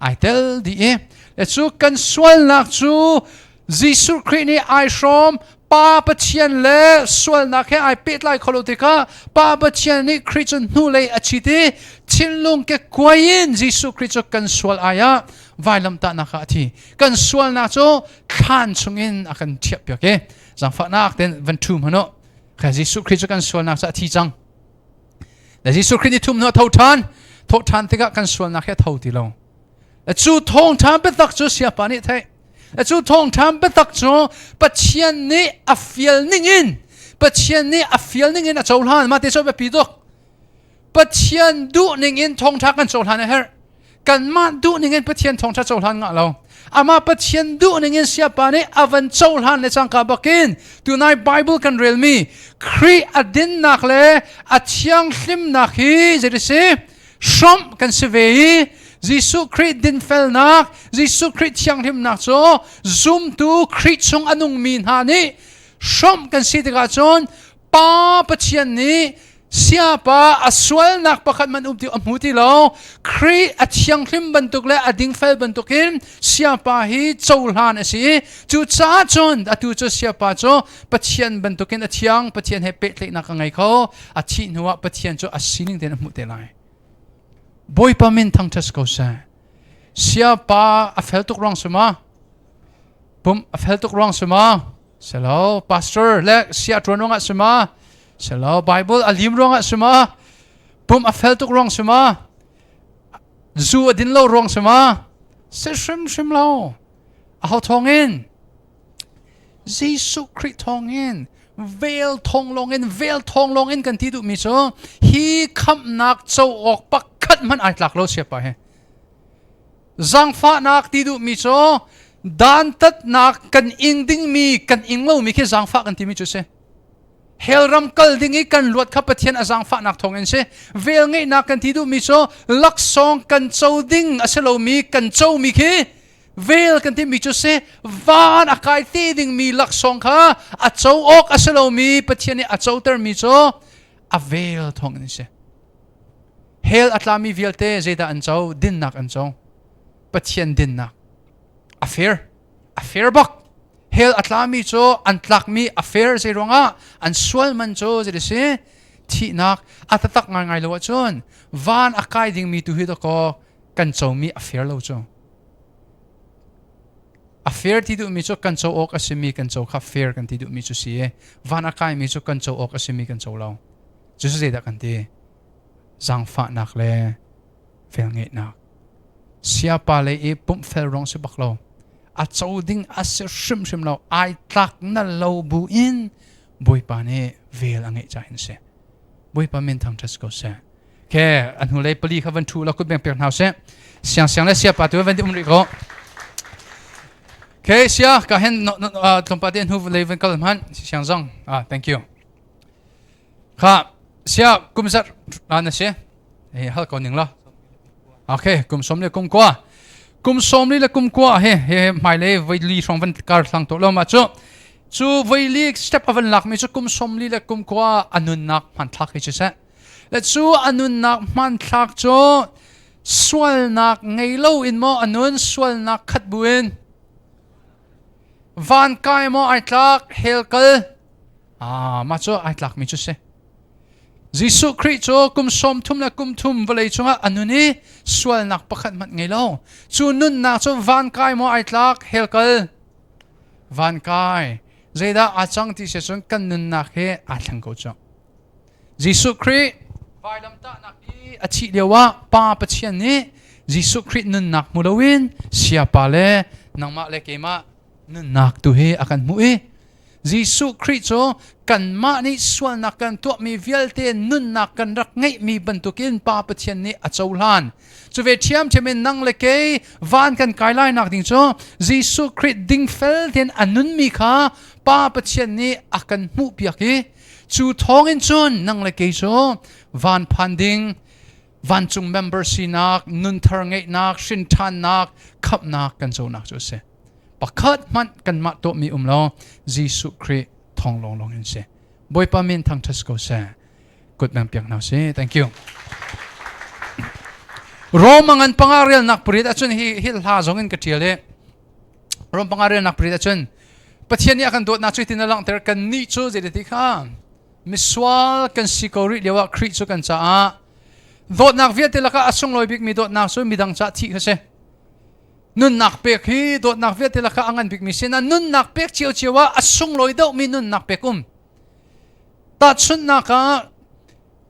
Ai tel dih i le cu kan sualnak cu Jesuh Khrih nih ai hrawm. Pa Pathian le sualnak he ai pehtlai kho lo tikah Pa Pathian nih Khrih cu hnulei a chit i thinlung kekkuai in Jesuh Khrih cu kan sual ai ah vailamtahnak ah a thi. Kan sualnak cu thlan chungin a kan thiahpiak i zaangfahnak ten van ṭhu hmanh u. Jesuh Khrih cu kan sualnak cu a thi cang. Le Jesuh Khrih nih thum hnu a tho ṭhan. Thawh ṭhan tikah kan sualnak hi a tho ti lo. Cu thawngṭha biatak cu siapa nih theih. Cu thawngṭha biatak cu Pathian nih a fial ningin Pathian nih a fial ningin a cohlan. Mah te cu biapi tuk. Pathian duh ningin thawngṭha kan cohlan a herh. Kanmah duh ningin Pathian thawngṭha cohlan ngah lo. Amah Pathian duh ningin siapa nih a van cohlan le cangka bakin tunai Bible kan relmi Khrih a dinnak le a thianghlimnak hi zei si hrawmh kan si ve i Jesuh Khrih dinfelnak, Jesuh Khrih thianghlimnak cu zumtu Khrih chung a nungmi hna nih hrawmh kan si tikah cun Pa Pathian nih siapa a sualnak pakhat man um ti a hmu ti lo. Khrih a thianghlim bantuk le a dingfel bantukin siapa hi cohlan a si i cucaah cun atu cu siapa cu Pathian bantukin a thiang. Pathian he pehtlaihnak a ngei kho. A thih hnuah Pathian cu a sining tein a hmuh te lai. Bawipa min thangṭhat ko seh. Siapa a fel tuk ruang suma pum a fel tuk ruang suma selo pastor le sia ṭuan ruangah sima selo Bible a lim ruangah sima pum a fel tuk ruang sima zu a din lo ruang sima si hrimhrim lo. Aho thawngin? Jesuh Khrih thawngin, vel thawng lawngin. Vel thawng lawngin kan ti duhmi cu hi khamhnak co awk pakhat hmanh ai tlak lo siapa he. Zaangfahnak ti duhmi cu dantatnak kan ing dingmi kan ing lomi khi zaangfah kan timi cu si. Hell ram kal ding i kan luat kha Pathian a zaangfahnak thawngin si. Vel ngeihnak kan ti duhmi cu laksawng kan co ding a si lomi kan comi khi vel kan timi cu si. Van a kai te dingmi laksawng kha a co awk a si lomi Pathian nih a cotermi cu a vel thawngin si. Hell a tlami vialte zeidah an co? Dinnak an co. Pathian dinnak. A fair. A fair bak. Hell a tlami cu an tlakmi a fair. Zei ruangah? An sual man cu zei si? Thihnak. A tatak ngaingai lo ahcun van a kai dingmi tu hi dakaw kan comi a fair lo cu. A fair ti duhmi cu kan co awk a simi kan co kha fair kan ti duhmi cu si i van a kaimi cu kan co awk a simi kan co lo. Cu zeidah kan ti? Zaangfahnak le velngeihnak. Siapa le i pumh fel ruang si bak lo. A co ding a si hrimhrim lo. Ai tlak na lo bu in Bawipa nih vel a ngeih ca hin si. Bawipa min thangṭhat ko seh. Ke a hnulei pali kha van ṭhu la kut beng pek hna seh. Siang siang le siapa tu van um rih ko. Ke sia ka hen tlawmpal te hnu lei van kal hman siang zong. Ah, thank you. Kha sia kum zat na si hei hal ko ning la. Okay, kum som le kum kwa, kum som li le kum kwa he he hmai le voi li hrawng van kar thlang to lo ma chu chu voi li step avan lak mi chu kum som li le kum kwa anunnak hmanthlak hi chu se le chu anunnak hmanthlak chu sualnak ngei lo in mo anun sualnak khat buin van kai mo ai tlak hel kal. Ah, mah cu ai tlakmi cu si. Jesuh Khrih cu kum 33 vawlei cungah a nun i sualnak pakhat hmanh ngei lo. Cu nunnak cu van kai maw ai tlak, hell kal? Van kai. Zeidah aa cang ti si cun kan nunnak hi aa thleng ko cu. Jesuh Khrih vailamtahnak i a thih lioah Pa Pathian nih Jesuh Khrih nunnak hmu loin siapa le nangmah le keimah nunnak tu hi a kan hmuh i Jesuh Khrih cu kanmah nih sualnak kan tuahmi vialte nunnak kan rak ngeihmi bantukin Pa Pathian nih a cohlan. Cu ve ṭhiamṭhiam in nang le kei van kan kai lai nak ding cu Jesuh Khrih dingfel tein a nunmi kha Pa Pathian nih a kan hmuhpiak i cu thawngin cun nang le kei cu van phan ding vancung member sinak, nunthar ngeihnak, hrinṭhannak, khamhnak kan conak cu a si. Pakhat hmanh kanmah tuahmi um lo, Jesuh Khrih thawng lawnglawng in si. Bawipa min thangṭhat ko seh. Kut bang piak hna si. Thank you. Rom ngan panga relnak pariat ahcun hi hi hla zong in ka ṭial i Rom panga relnak pariat ahcun Pathian nih a kan dawtnak cu hitin a langhter kan nih cu zeiti kha misual kan si ko rih lio ah Khrih cu kan caah dawtnak vialte lakah a sunglawi bikmi dawtnak cu midang cah thih kha si. Nunnak pek hi dawtnak vialte lakah a ngan bikmi si na nunnak pek ciocio ah a sunglawi deuhmi nunnak pek um. Tahchunhnak ah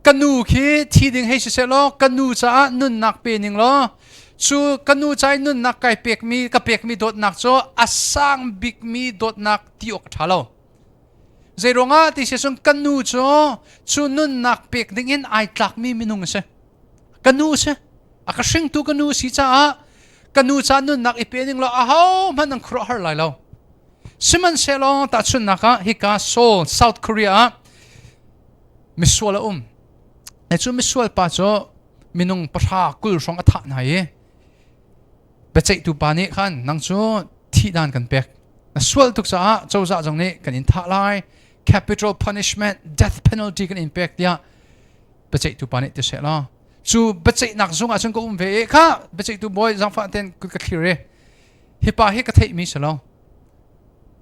ka nu khi thi ding hei siseh law ka nu caah nunnak pe ning law cu ka nu ca i nunnak kai pekmi ka pekmi dawtnak cu a sang bikmi dawtnak ti awk a ṭha lo. Zeiruangah ti si cun ka nu cu cu nunnak pek ding in ai tlakmi minung a si. Ka nu a si. A ka hringtu ka nu si caah ka nu ca nunnak i pe ning law ahohmanh an khuaruahhar lai lo. Sihmanhsehlaw tahchunhnak ah hika Seoul, South Korea ah misual a um. Cu misual pa cu minung 90 hrawng a thah hna i biaceihtu pa nih khan nang cu thihdan kan pek. Na sual tuk caah cozah zong nih kan in thah lai. Capital punishment, death penalty kan in pek tiah biaceihtu pa nih ti seh law cu biaceihnak zung ah cun ka um ve i kha biaceihtu bawi zaangfah ten kut ka thlir i hi pa hi ka theihmi si lo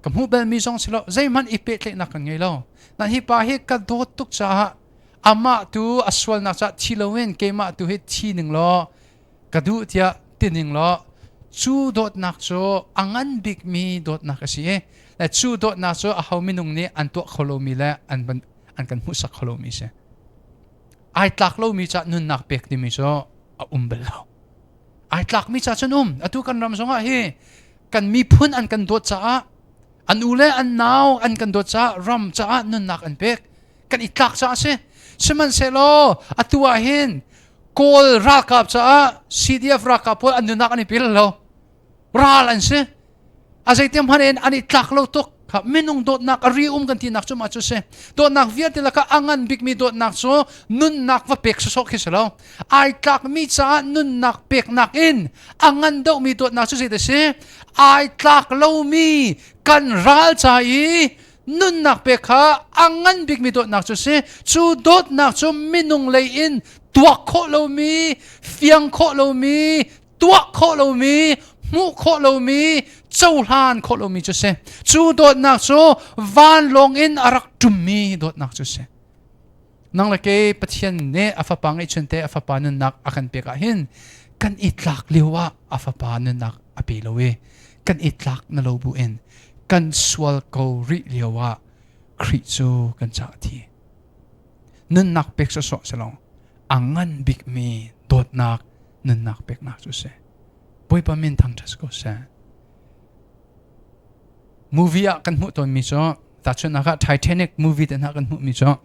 ka hmuh belmi zong si lo zeihmanh i pehtlaihnak kan ngei lo na hi pa hi ka dawt tuk caah amah tu a sualnak caah thi loin keimah tu hi thi ning law ka duh tiah ti ning law cu dawtnak cu a ngan bikmi dawtnak a si i le cu dawtnak cu aho minung nih an tuah kho lomi le an an kan hmuhsak kho lomi si ai tlak lomi ca nunnak pek timi cu a um bal lo ai tlakmi ca cun um atu kan ram zongah hi kan miphun an kan dawt caah an u le an nau an kan dawt caah ram caah nunnak an pek kan i tlak caah si sihmanhsehlaw atu ah hin kawl ralkap caah CDF ralkap pawl an nunnak an i pil lo ral an si a zeitim hmanh in an i tlak lo tuk kha minung dawtnak a ri um kan tinak cu mah cu si dawtnak vialte lakah a ngan bikmi dawtnak cu nunnak va pek sawsawh khi si lo ai tlakmi caah nunnak peknak in a ngan deuhmi dawtnak cu zei si ai tlak lomi kan ral ca i nunnak pek kha a ngan bikmi dawtnak cu si cu dawtnak cu minung lei in tuak khawh lomi fiang khawh lomi tuah khawh lomi hmuh khawh lomi cohlan khawh lomi cu si cu dawtnak cu vanlawng in a rak ṭummi dawtnak cu si nang le kei Pathian nih a fapa ngeihchunte a fapa nunnak a kan pek ah hin kan i tlak lio ah a fapa nunnak a pe lo i kan i tlak na lo bu in kan sual ko rih lio ah Khrih cu kan caah thi nunnak pek sawsawh si lo a ngan bikmi dawtnak nunnak peknak cu si Bawipa min thangṭhat ko seh movie ah kan hmuh tawnmi cu tahchunhnak ah Titanic movie te hna kan hmuhmi cu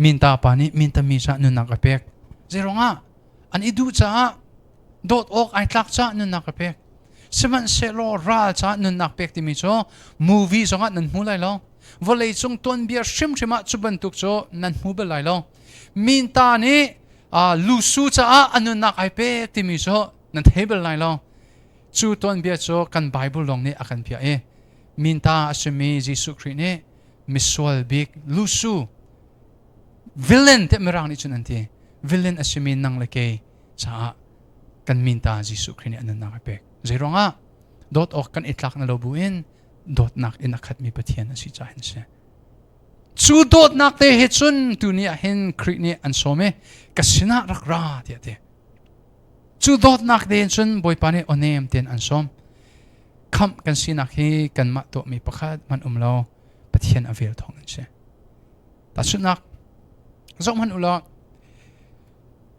minta pa nih minta mi ca nunnak a pek zeiruangah an i duh caah dawt awk ai tlak caah nunnak a pek sihmanhsehlaw ral caah nunnak pek timi cu movie zongah nan hmu lai lo vawlei cung tuanbia hrimhrim ah cu bantuk cu nan hmu bal lai lo minta nih lusu caah a nunnak ai pek timi cu nan thei bal lai lo cu tuanbia cu kan Bible lawng nih a kan piah i minta a simi Jesuh Khrih nih misual bik lusu villain te mirang nih cun an ti villain a simi nang le kei caah kan minta Jesuh Khrih nih a nunnak a pek zeiruangah dawt awk kan i tlak na lo bu in dawtnak in a khatmi Pathian a si caah hin si Cu dawtnak te he cun tuni ah hin Khrih nih an sawm i ka sinah rak ra tiah ti. Cu dawtnak te in cun Bawipa nih awnem tein an sawm. Khamh kan sinak hi kanmah tuahmi pakhat hmanh um lo Pathian a vel thawng in si. Tahchunhnak zoh hmanh u law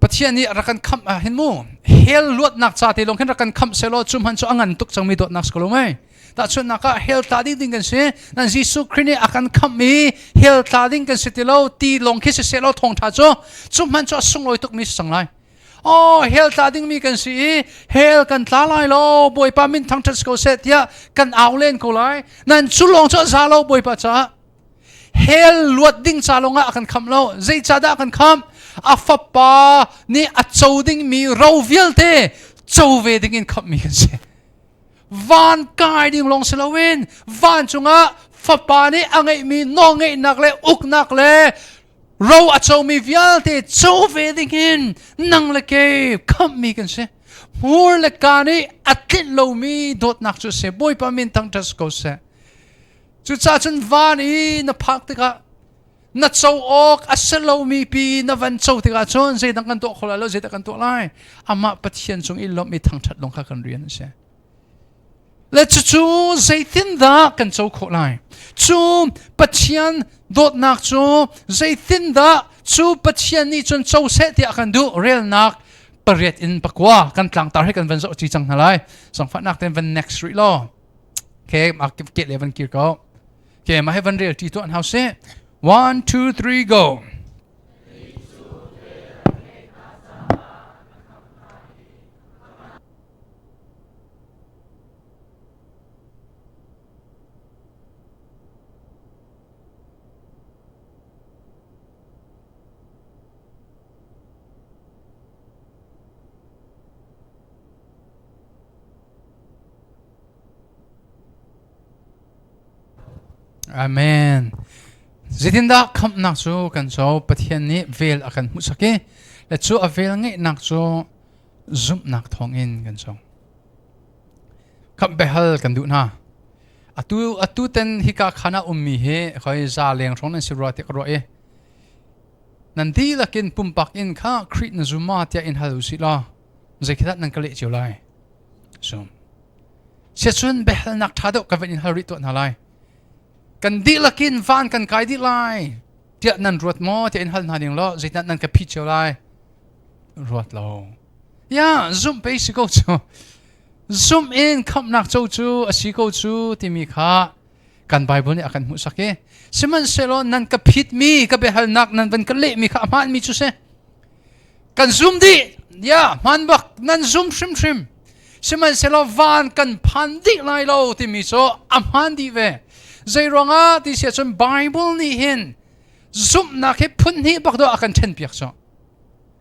Pathian nih rak kan khamh ah hin mu hell luatnak ca te lawng khin rak kan khamh selaw cu hman cu a ngan tuk cangmi dawtnak si ko lo mei tahchunhnak ah hell tla ding ding kan si nan Jesuh Khrih nih a kan khamh i hell tla ding kan si ti lo ti lawng khi si selaw thawngtha cu cu hman cu a sunglawi tuk mi si cang lai Oh, hell tla ding mi kan si i hell kan tla lai lo Bawipa min thangthat ko seh tiah kan au len ko lai nan cu lawng cu a za lo Bawipa caah Hell luat ding ca lawngah a kan khamh lo. Zeicahdah a kan khamh? A fapa nih a co dingmi ro vialte co ve ding in khamhmi kan si. Van kai ding lawng si loin vancung ah fapa nih a ngeihmi nawlngeihnak le uknak le Ro a comi vialte co ve dingin nang le kei khamhmi kan si. Hmur le ka nih a tlinh lomi dawtnak cu a si. Bawipa min thangṭhat ko seh. Cucaah cun van i na phak tikah na co awk a si lomi pi na van co tikah cun zeidang kan tuah kho lai lo, zeidah kan tuah lai? Amah Pathian cung i lawmh i thangṭhat lawng kha kan rian a si. Le cucu zeitindah kan co khawh lai? Cu Pathian dawtnak cu zeitindah cu Pathian nih cun co seh tiah kan duh? Relnak pariat in pakua kan tlangtar he kan van zoh ci cang hna lai. Sangfahnak ten van next rih law. Okay, ma ke le van kir ko. Okay, ma he van rel ti tuah hau seh. 1 2 3 go. Amen. Zeitindah khamhnak cu kan co Pathian nih vel a kan hmuhsak i le cu a vel ngeihnak cu zumhnak thawngin kan sung. Khamh behal kan duh hna. Atu atu ten hika khan ah ummi hi khoi za leng hrawng nan si rua ti ka ruah i nan dihlak in pumpak in kha Khrih na zum ma tiah in hal usih law zeikhidat nan ka leh cio lai. Sum. Siacun biahalnak ṭha deuh ka van in hal rih tuah hna lai. Kan dihlak in van kan kai dih lai tiah nan ruat maw tiah in hal hna ding law zeitindah nan ka phit cio lai. Ruat lo. Ya, zumh pei si ko cu. Zumh in khamhnak co cu a si ko cu timi kha kan Bible nih a kan hmuhsak i sihmanhsehlaw nan ka phitmi ka biahalnak nan van ka lehmi kha a hmaanmi cu si. Kan zum dih. Ya, hmaan bak nan zum hrimhrim. Sihmanhsehlaw van kan phan dih lai lo timi cu a hmaan dih ve. Zei ruangah ti si ahcun Bible nih hin zumhnak hi phun hnih bak dawh a kan ṭhenpiak cu.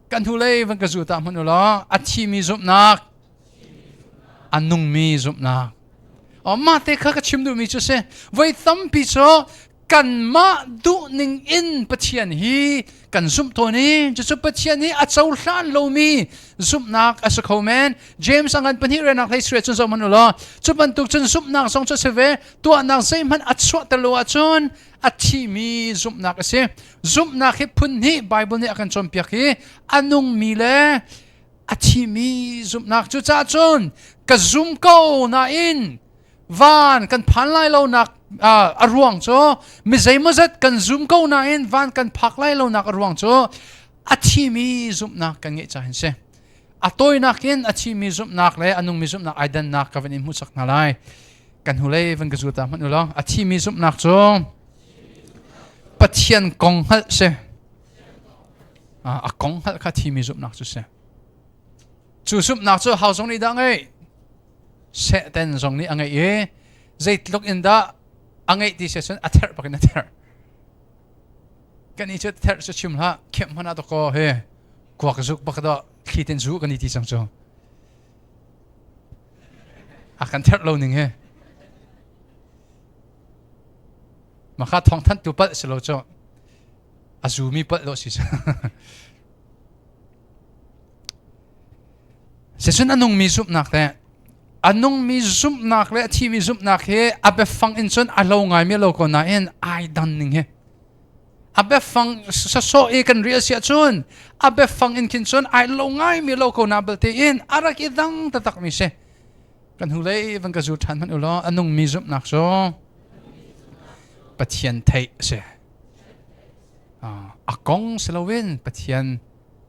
Kan hnulei van ka zu ta hmanh u law a thimi zumhnak a nungmi zumhnak mah te kha ka chim duhmi cu si voi tampi cu kanmah duhning in Pathian hi kan zumh tawn i cucu Pathian hi a cohlan lomi zumhnak a si kho men James a ngan pahnih renak hlei suai cun zoh hmanh u law cu bantuk cun zumhnak zong cu a si ve tuahnak zeihmanh a chuahter lo ahcun a thimi zumhnak a si Zumhnak hi phun hnih Bible nih a kan cawnpiak hi a nungmi le a thimi zumhnak cucaah cun ka zum ko nain van kan phan lai lo nak a ruang cu mi zeimawzat kan zum ko nain van kan phak lai lo nak a ruang cu a thimi zumhnak kan ngeih caah hin si a tawinak in a thimi zumhnak le a nungmi zumhnak ai dannak ka van in hmuhsak hna lai kan hnulei van ka zul ta hmanh u law a thimi zumhnak cu Pathian kong hngalh si. A kong hngalh kha thimi zumhnak cu si. Cu zumhnak cu hau zong nih dah ngeih? Satan zong nih a ngeih i zeitluk in dah a ngeih ti si cun a therh bak in a therh. Kan i cu therh cu chim hlah, khemh hmanh ah dakaw he kuak zuk bak dah thli ten zu kan i ti cang cu. A kan therh lo ning he. Maka thawngthanhtu palh si lo cu a zumi palh dawh si. Sicun a nungmi zumhnak le a nungmi zumhnak le a thimi zumhnak hi a biafang in cun a lo ngaimi lo ko nain ai dan ning hi a biafang sasawh i kan rial si ahcun a biafang in khin cun ai lo ngaimi lo ko na balte in a rak i dang taktak mi si Kan hnulei van ka zul ṭhan hmanh u law a nungmi zumhnak cu Pathian theih a si. A kong si loin Pathian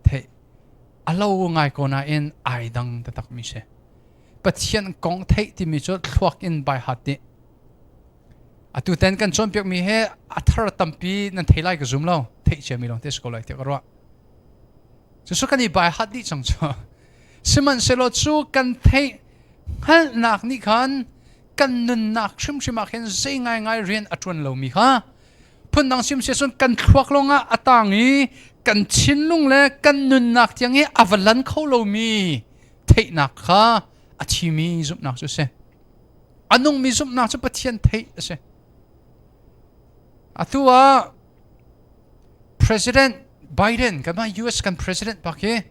theih a lo ngai ko nain ai dang taktakmi si. Pathian kong theih timi cu thluak in bai hat dih. Atu ten kan cawnpiakmi he a thar tampi nan thei lai ka zum lo. Theih ciami lawng te si ko lai tiah ka ruah. Cucu kan i bai hat dih cang cu. Sihmanhsehlaw cu kan theih hngalhnak nih khan kan nunnak hrimhrim ah khin zei ngaingai rian a ṭuan lomi kha phundang sim si cun kan thluak lawngah a tang i kan thinlung le kan nunnak tiang i a va lan kho lomi theihnak kha a thimi zumhnak cu a si. A nungmi zumhnak cu Pathian theih a si. Atu ah President Biden kanmah US kan president bak hi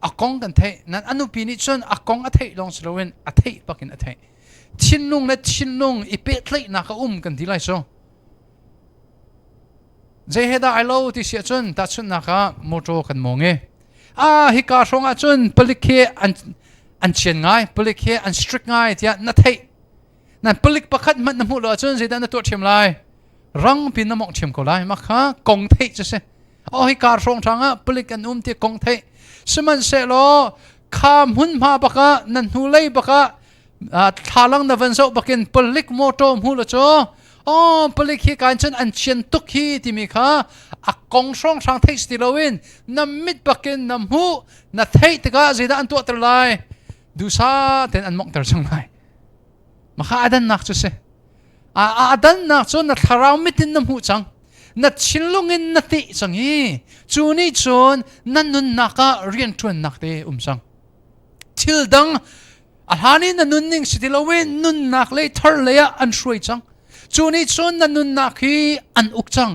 a kong kan theih nan a nupi nih cun a kong a theih lawng si loin a theih bak in a theih. Thinlung le thinlung i pehtlaihnak a um kan ti lai cu. Zei he dah ai lo ti si ahcun tahchunhnak ah motor kan mawng i ah hika hrawng ah cun palik hi an chian ngai, palik hi an strict ngai tiah na theih. Nan palik pakhat hmanh na hmuh lo ahcun zeidah na tuah ṭhiam lai? Rang pin na mawngh ṭhiam ko lai. Mah kha kong theih cu si. Oh hika hrawng hrang ah palik an um ti kong theih. Sihmanhsehlaw kha hmunhma bak ah nan hnulei bak ah thlalang na van zoh bakin palik motor hmu lo cu oh palik hi kan cun an chian tuk hi timi kha a kong hrawng hrang theih ti loin na mit bakin na hmuh na theih tikah zeidah an tuahter lai dusa ten an monghter cang lai makha adannak cu si a adannak cu na thlarau mit in na hmuh cang na thinlung in na teh cang i cu nih cun na nunnak ah rianṭuannak te um cang thil dang A hlan i na nunning si ti loin nunnak lei thar lei ah an hruai cang. Cu nih cun na nunnak hi an uk cang.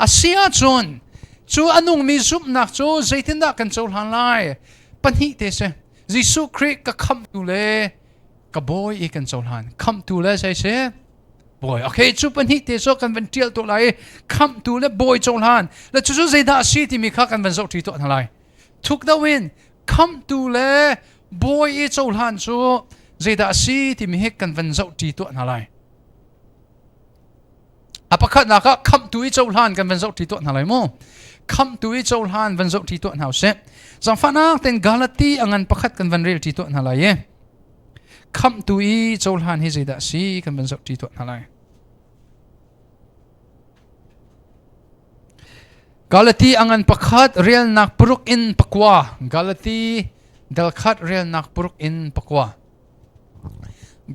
A si ahcun cu a nungmi zumhnak cu zeitindah kan cohlan lai? Pahnih te si. Jesuh Khrih ka khamhtu le ka bawi i kan cohlan. Khamhtu le zei si? Bawi. Okay, cu pahnih te cu kan van ṭial tuah lai i khamhtu le bawi cohlan. Le cucu zeidah a si timi kha kan van zoh ṭi tuah hna lai. Thuk deuh in khamhtu le bawi i cohlan cu zeidah a si timi hi kan van zohṭi tuah hna lai. A pakhatnak ah khamhtu i cohlan kan van zohṭi tuah hna lai mu. Khamhtu i cohlan van zohṭi tuah hna usih. Zangfahnak ten Galati a ngan pakhat kan van relṭi tuah hna lai i khamhtu i cohlan hi zeidah a si kan van zohṭi tuah hna lai. Galati a ngan pakhat relnak paruk in pakua. Galati dal khat relnak paruk in pakua.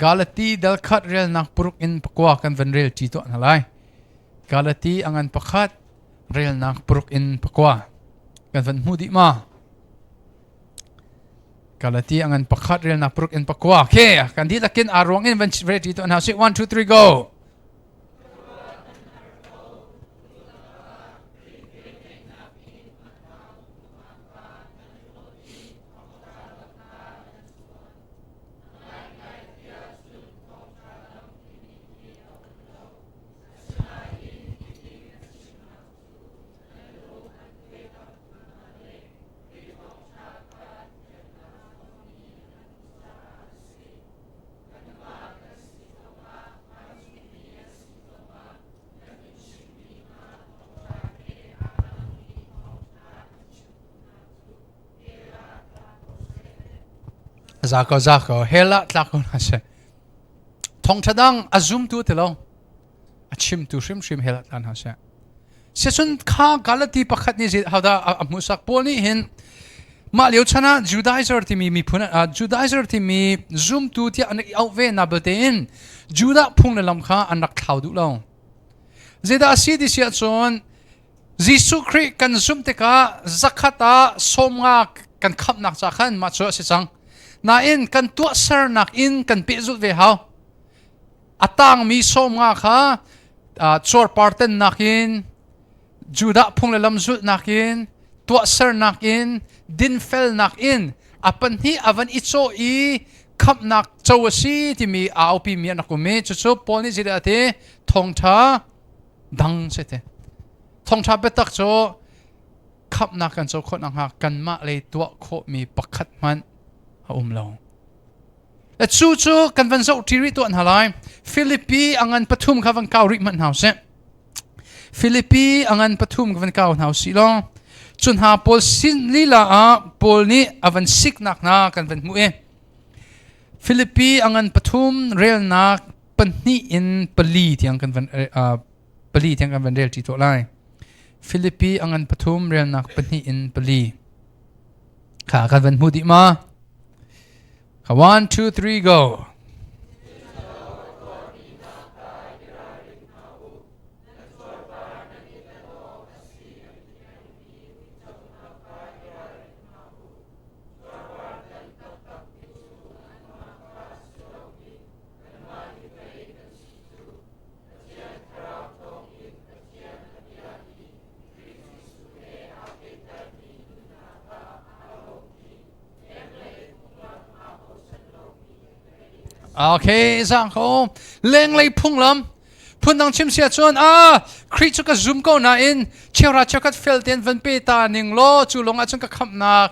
Galati dal khat relnak paruk in pakua kan van rel ṭi tuah hna lai. Galati a ngan pakhat relnak paruk in pakua. Kan van hmu dih ma? Galati a ngan pakhat relnak paruk in pakua. Okay, kan dihlak in aa ruang in van rel ṭi tuah hna usih. 1 2 3 go. Za ko za ko hell ah tlak ko hna seh. Thawngṭha dang a zumtu ti lo a chimtu hrimhrim hell ah tla hna seh. Sicun kha Galati pakhat nih hodah a hmuhsak Paul nih hin mah lio chan ah Judaizer timi miphun Judaizer timi zumtu tiah an i auh ve na belte in Judah phung le lam kha an rak thlau duh lo. Zeidah a si ti si ahcun Jesuh Khrih kan zumh tikah zakhat ah 50 kan khamhnak ca khan mah cu a si cang. Nain kan tuahsernak in kan pehzulh ve hau. A tangmi 50 kha cuarpar tennak in Judah phung le lam zulhnak in tuahsernak in dinfelnak in a pahnih a van i cawh i khamhnak co a si timi aa aupi mi an rak um i cucu Paul nih zeidah a ti? Thawngṭha dang si te. Thawngṭha biatak cu khamhnak kan co khawh nakhnga kanmah lei tuah khawhmi pakhat hmanh a um lo. Cu cu kan van zoh ṭi rih tuah hna lai. Filipi a ngan pathum kha van kau rih hmanh hna usih. Filipi a ngan pathum ka van kau hna usih law cu hna pawl sin lila ah Paul nih a van siknak hna kan van hmuh i Filipi a ngan pathum relnak pahnih in pali tiang kan van pali tiang kan van rel ṭi tuah lai. Filipi a ngan pathum relnak pahnih in pali kha kan van hmu dih ma? 1 2 3 go. Okay, zang ko. Lenglei phunglam. Phundang chim sia cun a Khrih cu ka zum ko nain cheuhra cheukhat fel tein van pe ta ning law cu lawng ah cun ka khamhnak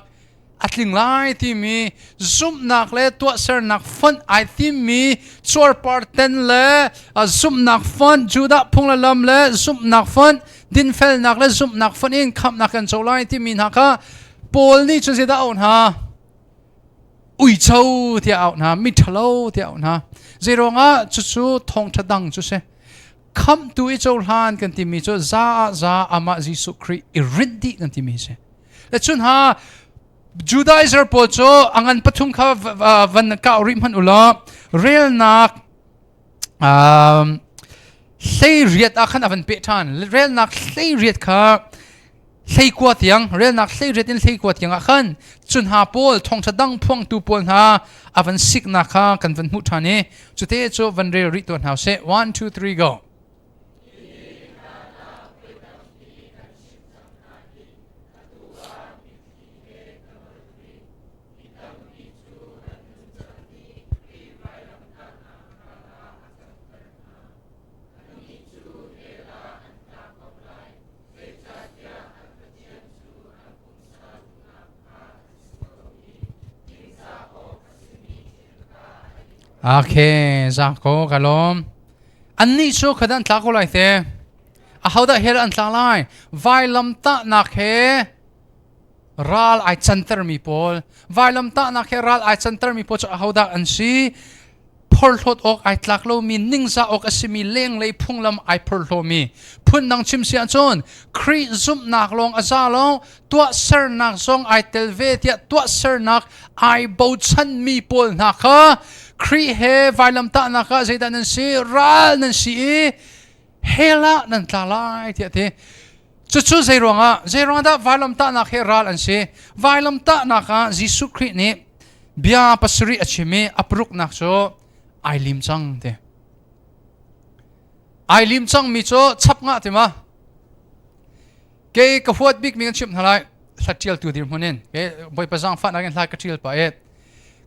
a tling lai timi zumhnak le tuahsernak fonh ai timmi cuarpar ten le zumhnak fonh Judah phung le lam le zumhnak fonh dinfelnak le zumhnak fonh in khamhnak kan co lai timi hna kha Paul nih cun zeidah a auh hna? Uico tiah a auh hna, miṭhalo tiah a auh hna. Zeiruangah cucu thawngṭha dang cu si. Khamhtu i cohlan kan timi cu za ah za amah Jesuh Khrih i rinh dih kan timi si. Le cun ha Judaizer pawl cu a ngan pathum kha van kau rih hmanh ulaw relnak 18 ah khan a van peh ṭhan. Relnak 18 kha 19 tiang relnak 18 in 19 tiang ah khan cun hna pawl thawngṭha dang phuangtu pawl hna a van siknak kha kan van hmuh ṭhan i cute cu van rel rih tuah hna usih. 1 2 3 go. Okay, zako ka lawm. Annih cu khat an tla ko lai te. Ahodah hell an tla lai? Vailamtahnak he ral ai cantermi pawl. Vailamtahnak he ral ai cantermi pawl cu ahodah an si? Phorhlawt awk ai tlak lomi, ningzah awk a simi lenglei phunglam ai phorhlawmi. Phundang chim si ahcun Khrih zumhnak lawng a za lo, tuahsernak zong ai tel ve tiah tuahsernak ai bochanmi pawl hna kha Khrih he vailamtahnak ah zeidah nan si? Ral nan si i hell ah nan tla lai tiah ti. Cucu zeiruangah zeiruangah dah vailamtahnak he ral an si? Vailamtahnak ah Jesuh Khrih nih bia pasarih a chim i a paruknak cu ai lim cang ti. Ai lim cangmi cu chap ngah ti ma? Kei ka huat bikmi kan chimh hna lai hla ṭialtu dirhmun in ke Bawipa zaangfahnak in hla ka ṭial pah i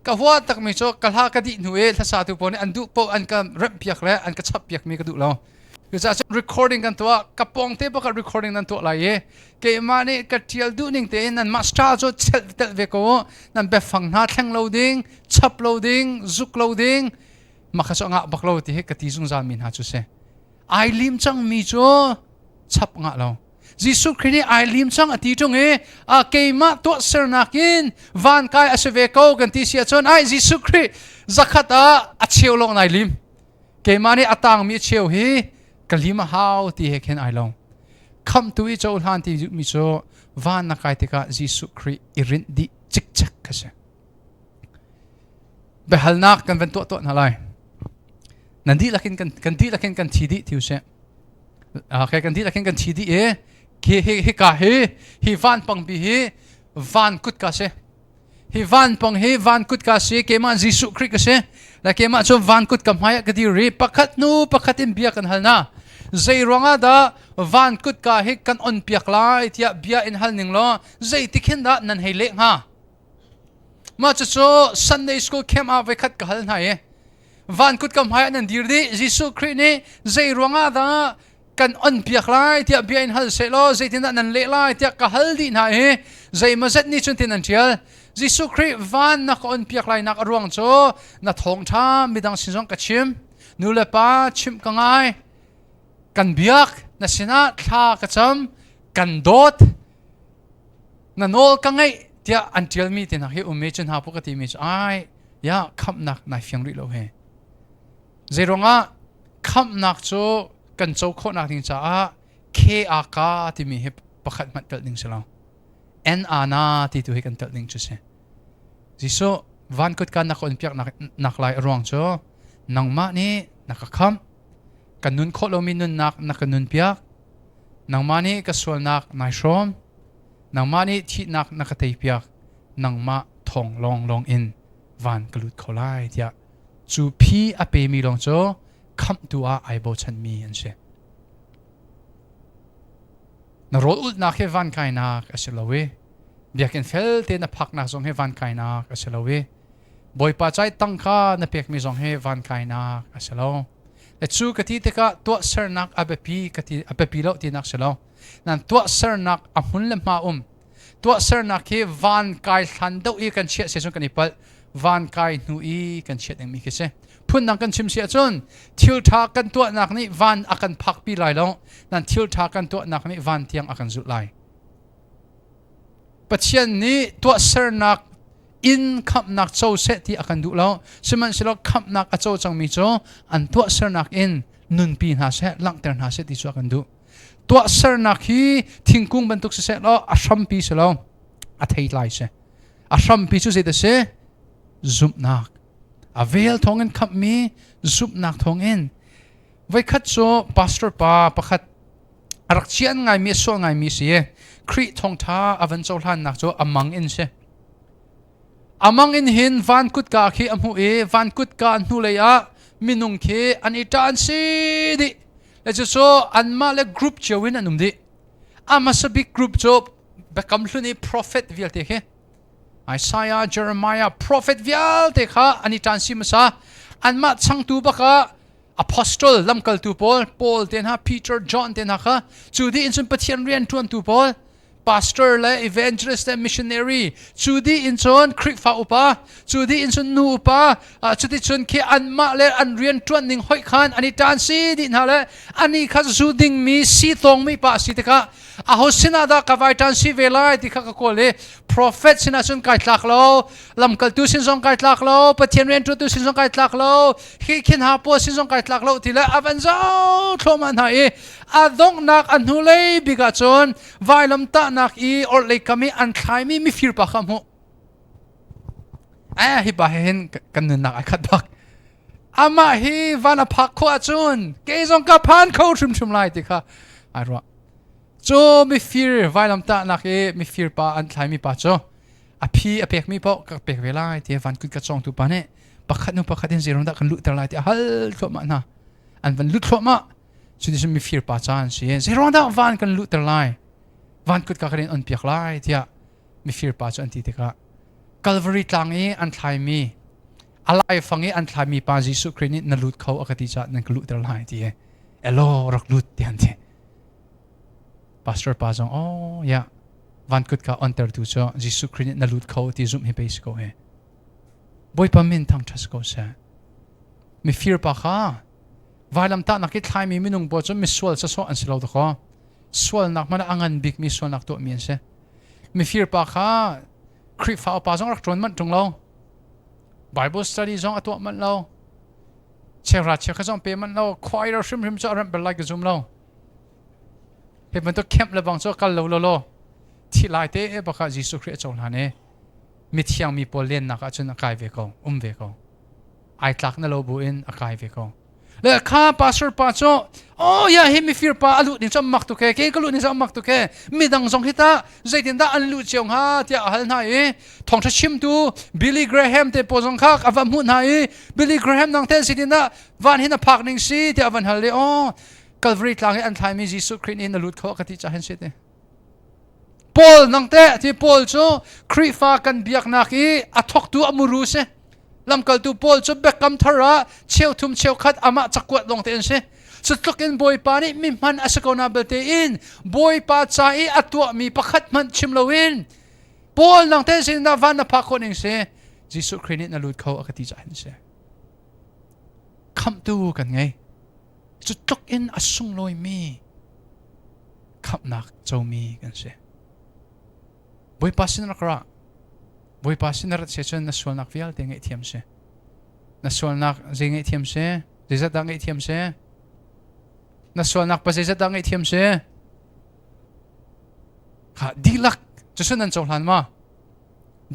ka huat takmi cu ka hla ka dih hnu i hlasatu pawl nih an duh paoh an ka remhpiak le an ka chappiakmi ka duh lo. Cucaah cun recording kan tuah ka pawng te bak ah recording nan tuah lai i keimah nih ka ṭial duh ning tein nan master cu chelh telh ve ko u nan biafang hna thleng lo ding chap lo ding zuk lo ding mah kha cu a ngah bak lo ti hi ka ti zungzal mi hna cu si ai lim cang mi cu chap ngah lo Jesuh Khrih nih ai lim cang a ti ṭung i a keimah tuahsernak in van kai a si ve ko kan ti si ahcun ai Jesuh Khrih zakhat ah a cheu lawng nai lim keimah nih a tangmi a cheu hi ka lim a hau ti he khin ai lo khamhtu i cohlan ti mi cu van na kai tikah Jesuh Khrih i rinh dih cikcek kha si biahalnak kan van tuah tuah hna lai nan dihlak in kan kan dihlak in kan thi dih ti usih okay kan dihlak in kan thi dih i hi hi hi ka hi hi van pangpi hi van kut ka si Hi vanpang hi van kutka si keimah Jesuh Khrih ka si. Le keimah cu van kutka hmai ah ka dir i pakhat hnu pakhat in bia kan hal na. Zei ruangah dah van kutka hi kan on piak lai tiah bia in hal ning law zei ti khin dah nan hei leh hnga? Mah cucu Sunday school camp ah voikhat ka hal hna i van kutka hmai ah nan dir dih Jesuh Khrih nih zei ruangah dah kan on piak lai tiah bia in hal sehlaw zeitindah nan leh lai tiah ka hal dih hna i zeimawzet nih cun tin an ṭial Jesuh Khrih van na ka on piak lai nak a ruang cu na thawngṭha midang sin zong ka chim nu le pa chimh ka ngai kan biak na sinah thla ka cam kan dawt na nawl ka ngaih tiah an ṭialmi te hna hi um i cu hna pu ka timi cu ai ya khamhnak nai fiang rih lo he Zeiruangah khamhnak cu kan co khawhnak ding caah KAK timi hi pakhat hmanh telh ding si lo. NANA ti tu hi kan telh ding cu si. Jesuh van kutka na ka on piak nak, nak lai a ruang cu nangmah nih na ka khamh kan nun khawh lomi nunnak na ka nun piak nangmah nih ka sualnak nai hrawm nangmah nih thihnak na ka tei piak nangmah thawng lawnglawng in van ka lut kho lai tiah Cu phi a pemi lawng cu khamhtu ah ai bochanmi an si. Na rawl ulhnak hi van kainak a si lo i biakinn felte na phaknak zong hi van kainak a si lo i Bawipa cai tangka na pekmi zong hi van kainak a si lo. Le cu ka ti tikah tuahsernak a biapi ka ti a biapi lo tinak si lo. Nan tuahsernak a hmun le hma um. Tuahsernak hi van kai hlan deuh i kan chiah si cun kan i palh. Van kai hnu i kan chiah dingmi khi si. Phundang kan chim si ahcun thil ṭha kan tuahnak nih van a kan phakpi lai lo. Nan thil ṭha kan tuahnak nih van tiang a kan zulh lai. Pathian nih tuahsernak in khamhnak co seh ti a kan duh lo. Sihmanhsehlaw khamhnak a co cangmi cu an tuahsernak in nunpi hna seh, langhter hna seh ti cu a kan duh. Tuahsernak hi thingkung bantuk siseh law a hrampi si lo, a theitlai si. A hrampi cu zei si? Zumhnak. A vel thawngin khamhmi zumhnak thawngin. Voikhat cu pastor pa pakhat a rak cian ngaimi a sual ngaimi si i Khrih thawngṭha a van cohlannak cu a mang in si. A mang in hin van kutka khi a hmuh i van kutka hnulei ah minung khi an i ṭah an si dih. Le cucu anmah le group cio in an um dih. A hmasa bik group cu Biakam Hlun i prophet vialte khi Isaiah, Jeremiah, prophet vialte kha an i ṭan si hmasa. Anmah changtu bak ah apostle lamkaltu pawl Paul te hna Peter John te hna kha cu dih in cun Pathian rian ṭuantu pawl pastor le evangelist le missionary cu dih in cun Khrihfa upa cu dih in cun nu upa cuti cun khi anmah le an rian ṭuan ning hoih khan an i ṭan si dih hna le ani kha zu dingmi si tawngmi pa si tikah aho sinah dah ka vai ṭan si ve lai ti kha ka kawl i prophet sinah cun kai tlak lo lamkaltu sin zong kai tlak lo Pathian rianṭuantu sin zong kai tlak lo hi khin ha pawl sin zong kai tlak lo ti le a van zoh thluahmah hna i a donghnak a hnulei bik ah cun vailam tahnak i orhlei kam i an thlaimi mifir pa kha hmuh eh hi pa he hin kan nunnak ai khat bak amah hi van a phak khawh ahcun kei zong ka phan kho hrimhrim lai ti kha ai ruah cu mifir vailamtahnak i mifir pa an thlaimi pa cu a phi a pekmi paoh ka pek ve lai ti van kut ka cawngtu pa nih pakhat hnu pakhat in zeiruang dah kan luhter lai ti a hal thluahmah hna an van lut thluahmah cu ti cun mifir pa ca an si zeiruang dah van kan luhter lai van kut ka kan in on piak lai tiah mifir pa cu an ti tikah Calvary tlang i an thlaimi a laifang i an thlaimi pa Jesuh Khrih nih na lut kho a ka ti caah nan ka luhter lai ti i elaw rak lut ti an ti pastor pa zong oh ya van kut ka onter tu cu Jesuh Khrih nih na lut kho ti zumh hi pe si ko he Bawipa min thang ṭha si ko seh mifir pa kha vailamtahnak i thlaimi minung pawl cu misual sasawh an si lo dakaw sualnak hmanh a ngan bikmi sualnak tuahmi an si mifir pa kha Khrihfa upa zong rak ṭuan manh ṭung lo Bible study zong a tuah manh lo cheuhra cheukhat zong pe manh lo choir hrimhrim cu a remh bal lai ka zum lo hi bantuk camp le bang cu kal lo lo lo thi lai te e baka Jesuh Khrih a cohlan i mithiang mi pawl lennak ah cun a kai ve ko um ve ko ai tlak na lo bu in a kai ve ko le kha pastor pa cu oh ya hi mifir pa a luh ding cu mak tuk e ke ka luh ding cu mak tuk e midang zong hi ta zeitin dah an luh cio hnga tiah a hal hna i thawngtha chimtu Billy Graham te pawl zong kha a va hmuh hna i Billy Graham nang te zeitin dah van hin a phak ning si tiah a van hal i oh Calvary tlang i an thlaimi Jesuh Khrih nih na lut kho ka ti ca hin si te Paul nang te ti Paul cu Khrihfa kan biaknak i a thawktu a muru si lamkaltu Paul cu Biakam thar ah cheuthum cheukhat amah cakuat lawng te an si cu tluk in Bawipa nih mi hman a si ko na belte in Bawipa ca i a tuahmi pakhat hmanh chim loin Paul nang te sin na van na phak khawh ning si Jesuh Khrih nih na lut kho a ka ti ca hin si khamhtu kan ngei cu tluk in a sunglawimi khamhnak comi kan si Bawipa sin rak ra Bawipa sin rat se cun na sualnak vialte ngaihthiam si na sualnak zei ngaihthiam si zeizat dah ngaihthiam si na sualnak pa zeizat dah ngaihthiam si kha dihlak cucu nan cohlan ma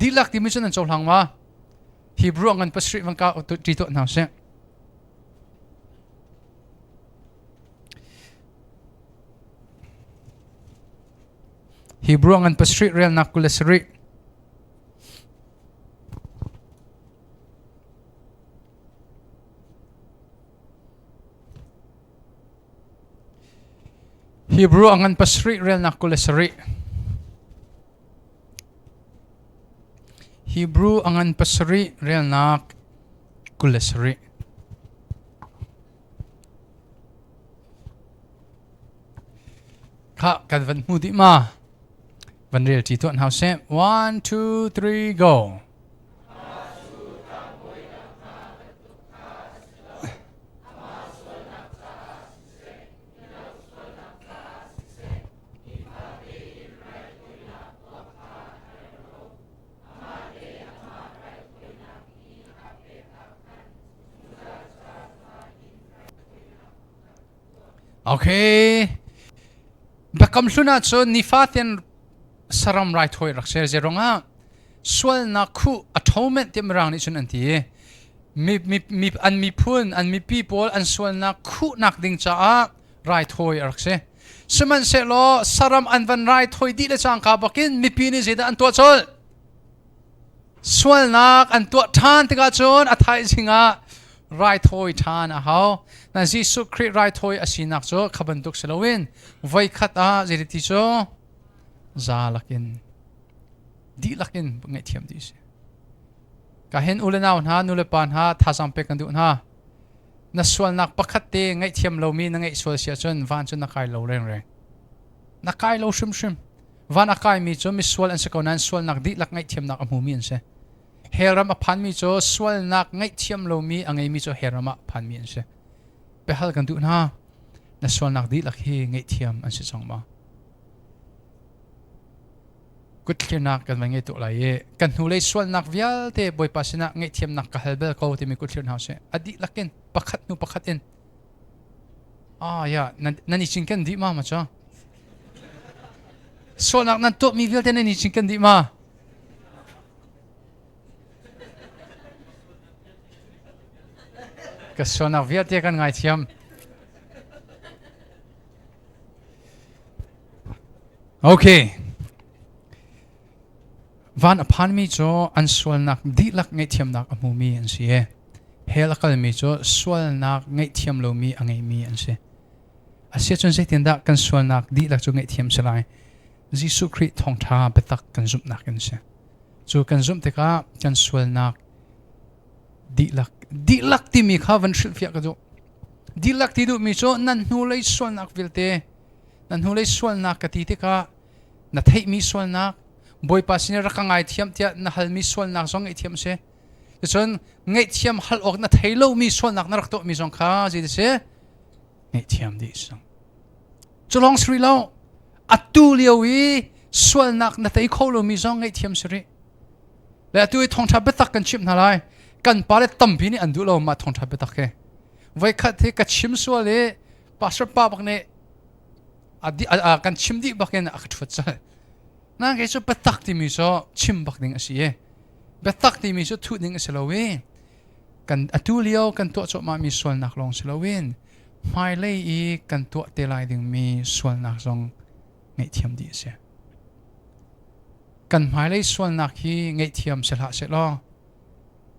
dihlak timi cu nan cohlang ma Hebrew ngan pasarih van ka ṭi tuah hna sih Hebrew ngan pasarih relnak 27. Hebrew ngan pasarih relnak 27. Hebrew a ngan pasarih relnak 27. Kha kan van hmu dih ma? Van rel ṭi tuah hna seh. 1 2 3 go. Okay. Biakam hlun ahcun nifatin saram raithawi rak si. Zeirungah sualnak khuh atonement ti mirang nih cun an ti. Mi, mi, mi, an miphun, an mipi pawl an sualnak khuhnak ding caah raithawi a rak si. Sihmanhsehlaw saram an van raithawi dih le cangka bakin mipi nih zeidah an tuah colh? Sualnak an tuah ṭhan tikah cun a thaizing ah raithawi ṭhan a hau. Na Jesuh Khrih raithawi a sinak cu kha bantuk si loin voikhat ah zeiti cu za lakin dihlak in ngaihthiam dih si. Ka hen u le nau hna, nu le pa hna thazaang pek kan duh hna. Na sualnak pakhat te ngaihthiam lomi na ngeih sual si ahcun van cu na kai lo rengreng. Na kai lo hrimhrim. Van a kaimi cu misual an si ko nain sualnak dihlak ngaihthiamnak a hmumi an si. Hell ram a phanmi cu sualnak ngaihthiam lomi a ngeimi cu hell ram ah phanmi an si. Biahal kan duh hna. Na sualnak dihlak hi ngaihthiam an si cang ma? Kuthlirnak kan va ngei tuk lai i kan hnulei sualnak vialte Bawipa sinah ngaihthiamnak ka hal bel ko timi kutthlir hna usih. A dihlak in pakhat hnu pakhat in Ah ya nan i cinken dih ma ma cu? Sualnak nan tuahmi vialte nan i cinken dih ma? Ka sualnak vialte kan ngaithiam. Okay. Van a phanmi cu an sualnak dihlak ngaihthiamnak a hmumi an si i hell a kalmi cu sualnak ngaihthiam lomi a ngeimi an si. Asiahcun zeitindah kan sualnak dihlak cu ngaihthiam si lai? Jesuh Khrih thawngṭha biatak kan zumhnak in si. Cu kan zumh tikah kan sualnak dihlak dihlak timi kha van hrilhfiah ka duh. Dihlak ti duhmi cu nan hnulei sualnak vialte nan hnulei sualnak ka ti tikah na theihmi sualnak Bawipa sin rak ka ngaithiam tiah na halmi sualnak zong ngaihthiam a si. Cun ngaihthiam hal awk na thei lomi sualnak na rak tuahmi zong kha zei si ngaihthiam dih si. Cu lawng si rih lo atu lio i sualnak na tei kho lomi zong ngaihthiam si rih. Le atu i thawngṭha biatak kan chimh hna lai. Kan pale tampi nih an duh lo mah thawngṭha biatak hi. Voikhat hi ka chim sual i pastor pa bak nih kan chim dih bak in a ka ṭhuat colh. Na kei cu biatak timi cu chim bak ding a si i biatak timi cu thuh ding a si lo i kan atu lio kan tuah cuahmahmi sualnak lawng si loin hmailei i kan tuah te lai dingmi sualnak zong ngaihthiam dih a si. Kan hmailei sualnak hi ngaihthiam si hlah sehlaw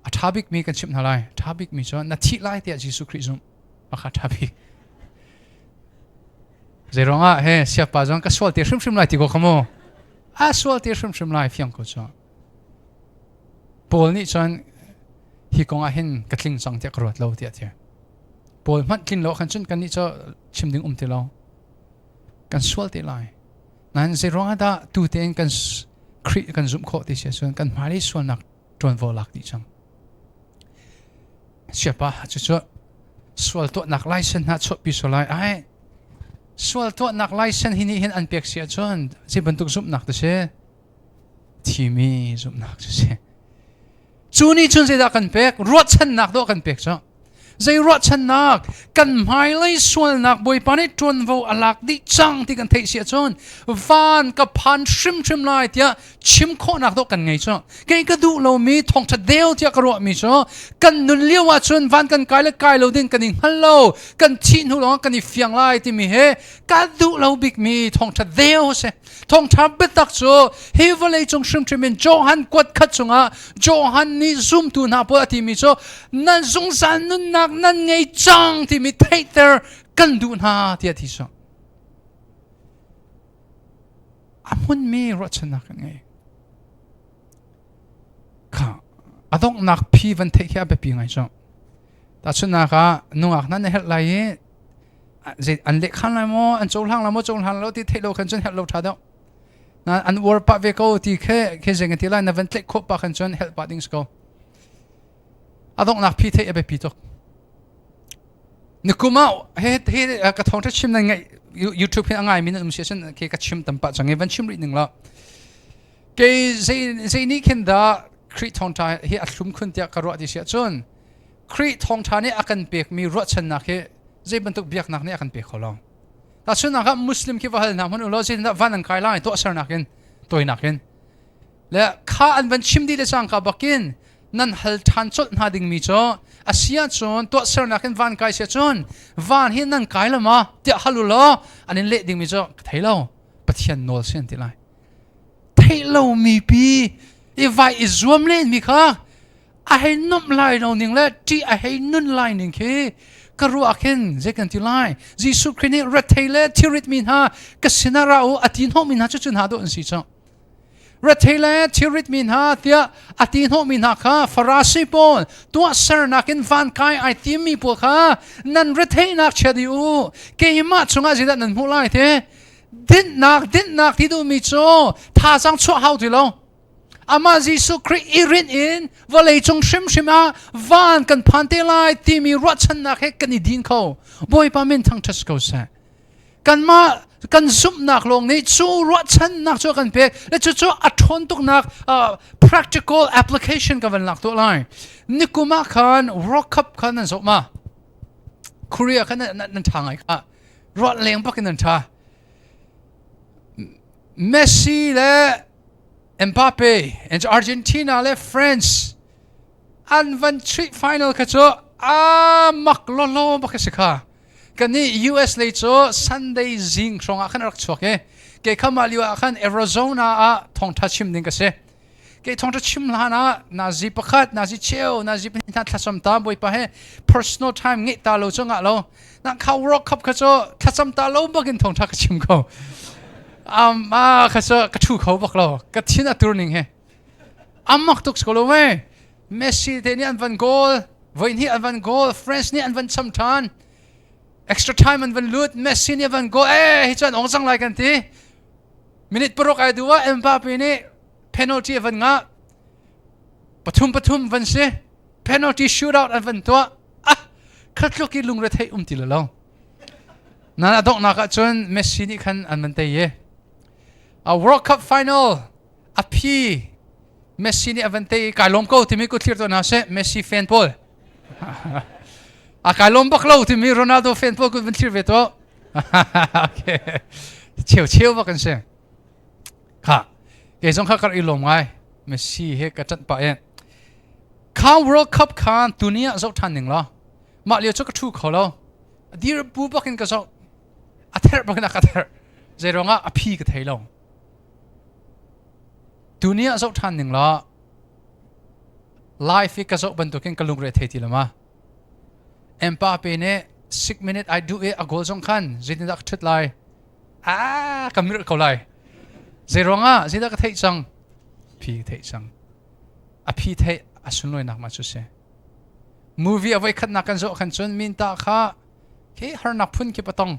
a ṭha bikmi kan chimh hna lai. Ṭha bikmi cu na thih lai tiah Jesuh Khrih zumh. Mah ṭha bik. Zeiruangah he siapa zong ka sual te hrimhrim lai ti ko kha mu. A sual te hrimhrim lai fiang ko cu. Paul nih cun hi kong ah hin ka tling cang tiah ka ruat lo tiah ti. Paul hmanh tlin lo khan cun kan nih cu chim ding um ti lo. Kan sual te lai. Nain zeiruangah dah tu tein kan Khrih kan zumh khawh ti si ahcun kan hmailei sualnak ṭuanvo lak dih cang. Siapa cucu sual tuahnak license hna chuahpi sual lai ai sual tuahnak license hi nih hin an pek si ahcun zei bantuk zumhnak ti si thimi zumhnak cu si cu nih cun zeidah kan pek ruahchannak dawh kan pek cu Zei ruahchannak kan hmailei sualnak Bawipa nih ṭuanvo a lak dih cang ti kan theih si ahcun van ka phan hrimhrim lai tiah chim khawhnak dawh kan ngei cu. Kei ka duh lomi thawngṭha deu tiah ka ruahmi cu kan nun lio ahcun van kan kai le kai lo ding kan i hngal lo kan thih hnu lawngah kan i fiang lai timi he ka duh lo bikmi thawngṭha deu a si. Thawngṭha biatak cu hi vawlei cung hrimhrim in Johan kuat khat chungah Johan nih zumtu hna pawl a timi cu nan zungzal nunnak nan ngei cang timi theihter kan duh hna tiah ti cu. A hmunmi ruahchannak kan ngei. Adonghnak phi van theih khi a biapi ngai cu. Tahchunhnak ah nungak hna na helh lai i zei an lehkhan lai maw an cohlang lai maw cohlang lo ti theih lo khan cun helh lo ṭha deuh. Na an uar pah ve ko ti khe khe zei ti lai na van tlaih khawh pah khan cun helh pah ding si ko. A donghnak phi theih a biapi tuk. Nikum ah he he ka thawngṭha chim nan ngaih YouTube hin a ngai mi nan um si ahcun ke ka chim tam pah cang i van chim rih ning lo. Kei zei zei nih khin dah Khrih thawngṭha hi a thlum khun tiah ka ruah ti si ahcun Khrih thawngṭha nih a kan pekmi ruahchannak hi zei bantuk biaknak nih a kan pe kho lo. Tahchunhnak ah Muslim khi va hal hna hmanh u law zeitindah van an kai lai tuahsernak in toinak in le kha an van chim dih le cangka bakin nan hal ṭhan colh hna dingmi cu a si ahcun tuahsernak in van kai si ahcun van hi nan kai lo ma tiah hal u law an in leh dingmi cu ka thei lo Pathian nawl si an ti lai. Theih lomi pi i vai i zuam len mi kha a hei nuamh lai lo ning le ṭih a hei nun lai ning khi ka ruah khin zei kan ti lai Jesuh Khrih nih rethei le thirit mi hna ka sinah ra u a ti hnawhmi hna cu cu hna dawh an si cu rethei le thirit mi hna tiah a ti hnawhmi hna kha Farasi pawl tuahsernak in van kai ai timmi pawl kha nan retheihnak chia dih u keimah chungah zeidah nan hmuh lai te dinhnak dinhnak ti duhmi cu thazaang chuah hau ti lo Amah Jesuh Khrih i rinh in vawlei cung hrimhrim ah van kan phan te lai timi ruahchannak he kan i din kho. Bawipa min thangṭhat ko seh. Kanmah kan zumhnak lawng nih cu ruahchannak cu a kan pek. Le cucu a ṭhawn tuknak practical application ka van lak tuah lai. Nikum ah khan World Cup kha nan zoh ma? Korea kha nan ṭha ngai kha. Ruah leng bak in nan ṭha. Messi le Mbappe and Argentina le France an van chuih final kha cu a mak lawlaw bak a si kha. Kannih US lei cu Sunday zing hrawng ah khan a rak chuak i kei kha mah lio ah khan Arizona ah thawngṭha chim ding ka si. Kei thawngṭha chim hlan ah nazi pakhat, nazi cheu, nazi pahnih hna thlacam ta Bawipa he personal time ngeih ta lo cu ngah lo. Na kha World Cup kha cu thlacam ta lo bak in thawngṭha ka chim ko. A kha cu ka ṭhu kho bak lo. Ka thin a tur ning he. Amak tuk ko lo ve. Messi te nih an van goal, voi hnih an van goal, France nih an van cham ṭhan. Extra time an van lut, Messi nih a van goal, eh hi cu an ong cang lai kan ti. Minute 6 ai duh ah Mbappe nih penalty a van ngah. Pathum pathum van si. Penalty shootout an van tuah. Ah, khatluk i lungre theih um ti lo. Nan a donghnak ah cun Messi nih khan an van tei i a World Cup final a phi Messi nih a van tei i kai lawm ko timi ku thlir to hna seh Messi fan pawl. A kai lawm bak lo timi Ronaldo fan pawl ku van thlir ve to. Okay. Cheu cheu bak an si. Kha kei zong kha kar i lawm ngai Messi he ka ṭanh pah i kha World Cup khan tuni ah zoh ṭhan ning law mah lio cu ka ṭhu kho lo dir bu bak in ka zoh a therh bak in a ka therh zei ruangah a phi ka thei lo tuni ah zoh ṭhan ning law live i ka zoh bantukin ka lungre thei ti lo ma Mbappe nih 6 minute ai duh i a goal zong khan zeitindah ka ṭhut lai ah ka mirh ko lai zei ruangah zeidah ka theih cang phi ka theih cang a phi theih a sunlawinak ma cu si movie a voi khatnak kan zoh khan cun minta kha khi harnak phun khi patong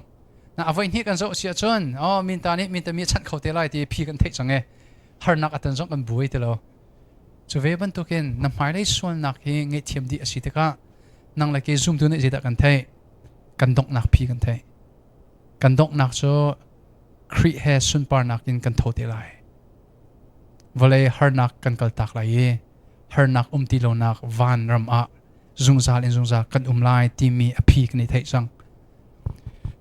na a voi hnih kan zoh si ahcun oh minta nih minta mi chanh kho te lai ti phi kan theih cang e harnak atan zong kan buai ti lo cu ve bantukin na hmailei sualnak hi ngaihthiam dih a si tikah nang le ke zumtu nih zeidah kan theih kan donghnak phi kan theih Kan donghnak cu Khrih he sunparnak in kan tho te lai. Vawlei harnak kan kaltak lai i harnak um ti lonak van ram ah zungzal in zungzal kan um lai timi a phi kan i theih cang.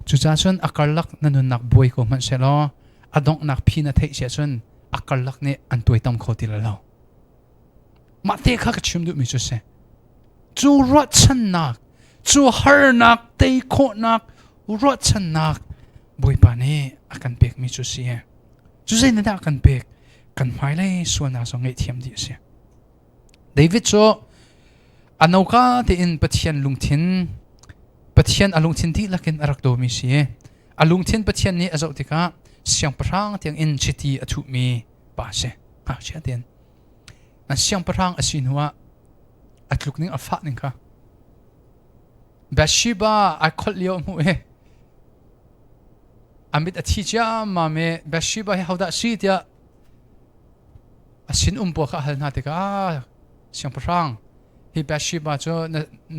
Cucaah cun a karlak na nunnak buai ko hmanh sehlaw a donghnak phi na theih si ahcun a karlak nih an tuaitam kho ti lo. Mah te kha ka chim duhmi cu si. Cu ruahchannak, cu harnak tei khawhnak ruahchannak Bawipa nih a kan pekmi cu si. Cu zeitindah a kan pek? Kan hmailei sualnak zong ngaihthiam dih a si. David cu a noka tein Pathian lungthin Pathian a lungthin dihlak in a rak dawmi si. A lungthin Pathian nih a zoh tikah siangpahrang tiang in chiti a thuhmi pa a si. Ngakchia tein. Siangpahrang a si hnuah. A tluk ning a fah ning kha. Bathsheba ai kholh lio a hmuh i a mit a thi ciammam i Bathsheba hi hodah si tiah a sinum pawl kha a hal hna tikah siangpahrang hi Bathsheba cu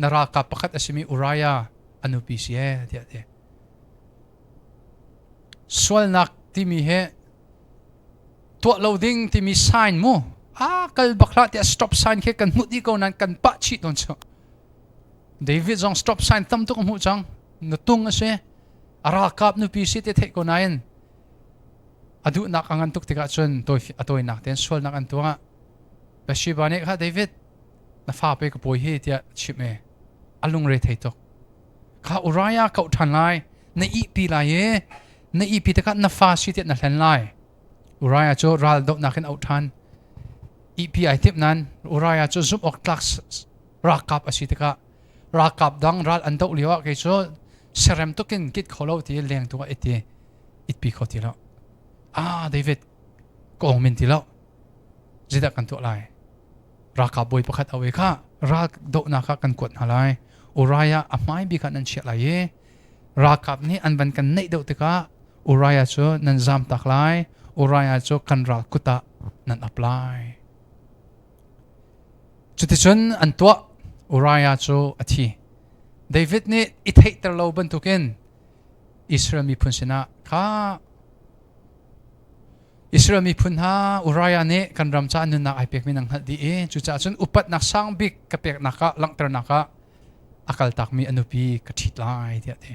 na ralkap pakhat a simi Uriah a nupi si ee tiah a ti. Sualnak timi hi tuah lo ding timi sign mu a kal bak hlah tiah stop sign khi kan hmuh dih ko nain kan pah chih tawn cu. David zong stop sign tam tuk a hmuh cang. Na tung a si. A ralkap nupi si ti theih ko nain a duhnak a ngan tuk tikah cun a tawinak tein sualnak an tuah. Bathsheba nih kha David na fa pe ka pawi hi tiah a chimh i a lungre thei tuk. Kha Uriah kauh ṭhan lai, na ihpi lai i na ihpi tikah na fa si tiah na hlen lai. Uriah cu ral dohnak in auh ṭhan. Ihpi ai timh nain Uriah cu zumh awk tlak ralkap a si tikah ralkap dang ral an doh lio ah kei cu serem tukin kit kho lo ti leng tu ah iti itpi kho ti lo. Ah David ka ong min ti lo. Zeidah kan tuah lai? Ralkap bawi pakhat a kha ral dohnak ah kan kuat hna lai. Uriah a hmai bik ah nan chiah lai i ralkap nih an van kan neih deuh tikah Uriah cu nan zam tak lai. Uriah cu kan ral kut ah nan ap lai. Cuticun an tuah. Uriah cu a thi. David nih i theihter lo bantukin Israel miphun sinah kha Israel miphun hna Uriah nih kan ram caah nunnak ai pekmi nan hngalh dih i cucaah cun upatnak sang bik ka peknak ah langhternak ah a kaltakmi a nupi ka ṭhit lai tiah a ti.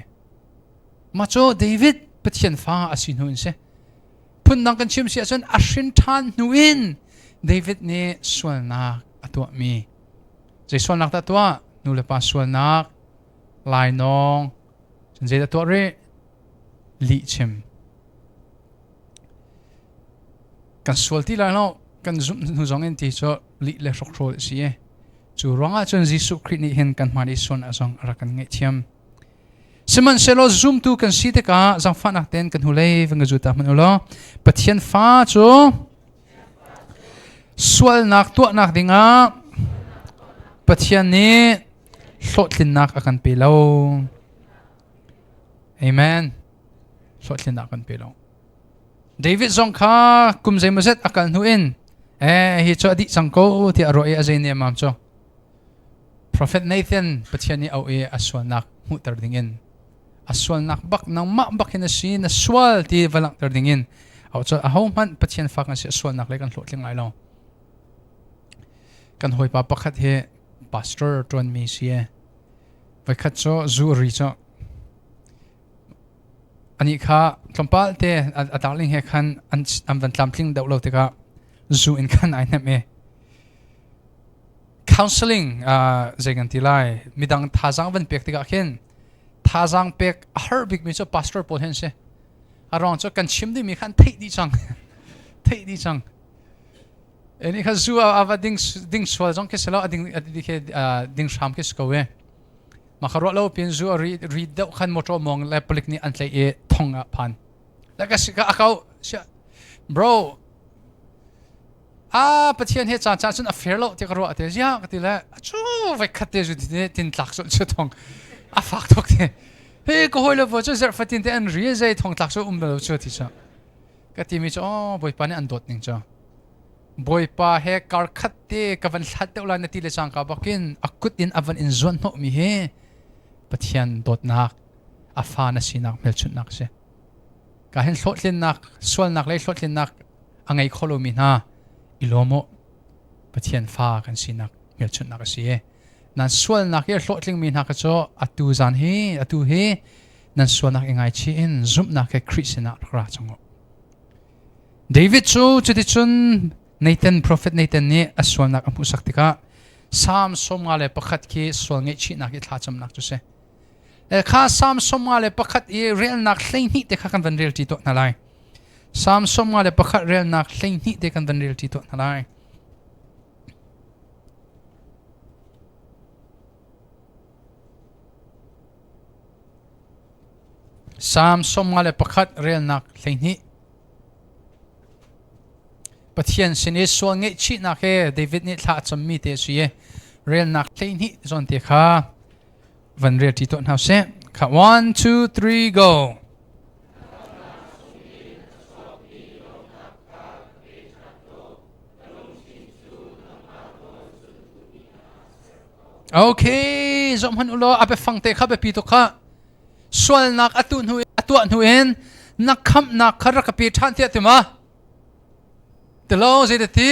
Mah cu David Pathian fa a si hnu in si. Phundang kan chim si ahcun a hrin ṭhan hnu in David nih sualnak a tuahmi. Zei sualnak dah tuah? Nu le pa sualnak, lainawng, cun zeidah tuah rih? Lihchim. Kan sual ti lai lo kan zumh hnu zong in ti cu lih le hrokhrawl a si i cu ruangah cun Jesuh Khrih nih hin kan hmaan i sual a zong a rak kan ngaihthiam. Sihmanhsehlaw zumtu kan si tikah zaangfahnak tein kan hnulei van ka zu ta hmanh u law Pathian fa cu sualnak tuahnak dingah Pathian nih hlawhtlinnak a kan pe lo. Amen. Hlawhtlinnak kan pe lo. David zong kha kum zeimawzet a kal hnu in eh hi cu a dih cang ko tiah a ruah i a zei nemmam cu Prophet Nathan Pathian nih auh i a sualnak hmuhter dingin a sualnak bak nangmah bak hin a si na sual ti va langhter dingin au cu ahohmanh Pathian fa kan si a sualnak le kan hlawhtling lai lo. Kan hawipa pakhat hi pastor ṭuanmi si e voikhat cu zu ri cu Anih kha tlawmpal te a darling he khan an van tlamtling deuh lo tikah zu in khan ai hnemh i counseling zei kan ti lai midang thazaang van pek tikah khin thazaang pek a har bikmi cu pastor pawl hin si a ruang cu kan chim dingmi kha an theih dih cang theih dih cang ani kha zu a va ding ding sual zong khi si lo a ding ding hram khi si ko e Ma kha ruah lo pin zu a ri ri deuh khan motor mong le palik nih an tlaih i thong ah phan. Le ka si ka akau bro a Pathian he caan caan cun a fair lo ti ka ruah te zia ka ti le achu vai khat te zu ti tin tlak cu chu thong a fak tuk te he ka hoi le vo cu zarh fatin te an ri zei thong tlak cu um lo chu ti cha ka ti mi chu oh Bawipa nih an dawt ning chu Bawipa he kar khat te ka van hlat deuh lai na ti le cangka bakin a kut in a van in zuan hnawhmi hi Pathian dawtnak a fa na sinak hmelchunhnak a si. Ka hin hlawhtlinnak sualnak le hlawhtlinnak a ngei kho lomi hna i lawm u. Pathian fa kan sinak hmelchunhnak a si. Nan sualnak i hlawhtlingmi hna kha cu atu zan hi atu hi nan sualnak i ngaichih in zumhnak he Khrih sinah rak ra cang u. David cu cuticun Nathan profet Nathan nih a sualnak a hmuhsak tikah Salm 51 khi sual ngaihchihnak i thlacamnak cu si. Kha Salm 51 i relnak 12 te kha kan van rel ṭi tuah hna lai. Salm 51 relnak 12 te kan van rel ṭi tuah hna lai. Salm 51 relnak 12 Pathian sin i sual ngaihchihnak he David nih thla a cammi te a si i. Relnak 12 zawn te kha van rel ṭi tuah hna sih. Kha 1 2 3 go. Okay, zoh hmanh u law a biafang te kha biapi tuk kha. Sualnak a tuh hnu a tuah hnu in na khamhnak kha rak ka pe ṭhan tiah ti ma? Tilo zei ti?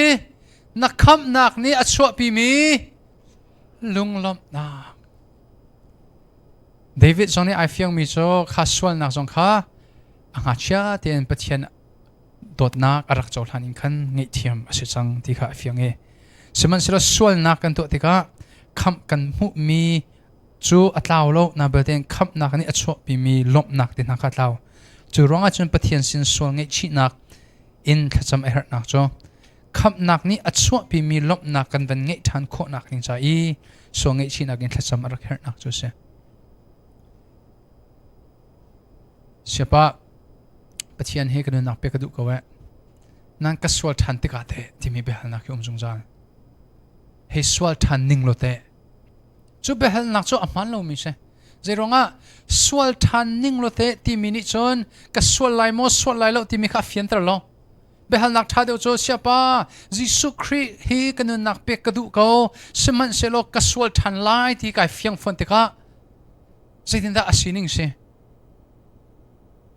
Na khamhnak nih a chuahpimi lunglawmhnak. David zong nih ai fiangmi cu kha sualnak zong kha a ngakchia tein Pathian dawtnak a rak cohlan in khan ngaihthiam a si cang ti kha a fiang i sihmanhsehlaw sualnak kan tuah tikah khamh kan hmuhmi cu a tlau lo na belte khamhnak nih a chuahpimi lawmhnak te hna kha a tlau. Cu ruangah cun Pathian sin sual ngaihchihnak in thlacam a herhnak cu khamhnak nih a chuahpimi lawmhnak kan van ngeih ṭhan khawhnak ding ca i sual ngaihchihnak in thlacam a rak herhnak cu a si. Siapa Pathian he ka nunnak pek ka duh ko eh. Nan ka sual ṭhan tikah teh timi biahalnak hi um zungzal. Hei sual ṭhan ning lo teh. Cu biahalnak cu a hmaan lomi si. Zeiruangah sual ṭhan ning lo teh timi nih cun ka sual lai maw sual lai lo timi kha a fianter lo. Biahalnak ṭha deuh cu Siapa Jesuh Khrih hi ka nunnak pek ka duh ko sihmanhsehlaw ka sual ṭhan lai ti kai fiang fawn tikah zeitindah a sining si?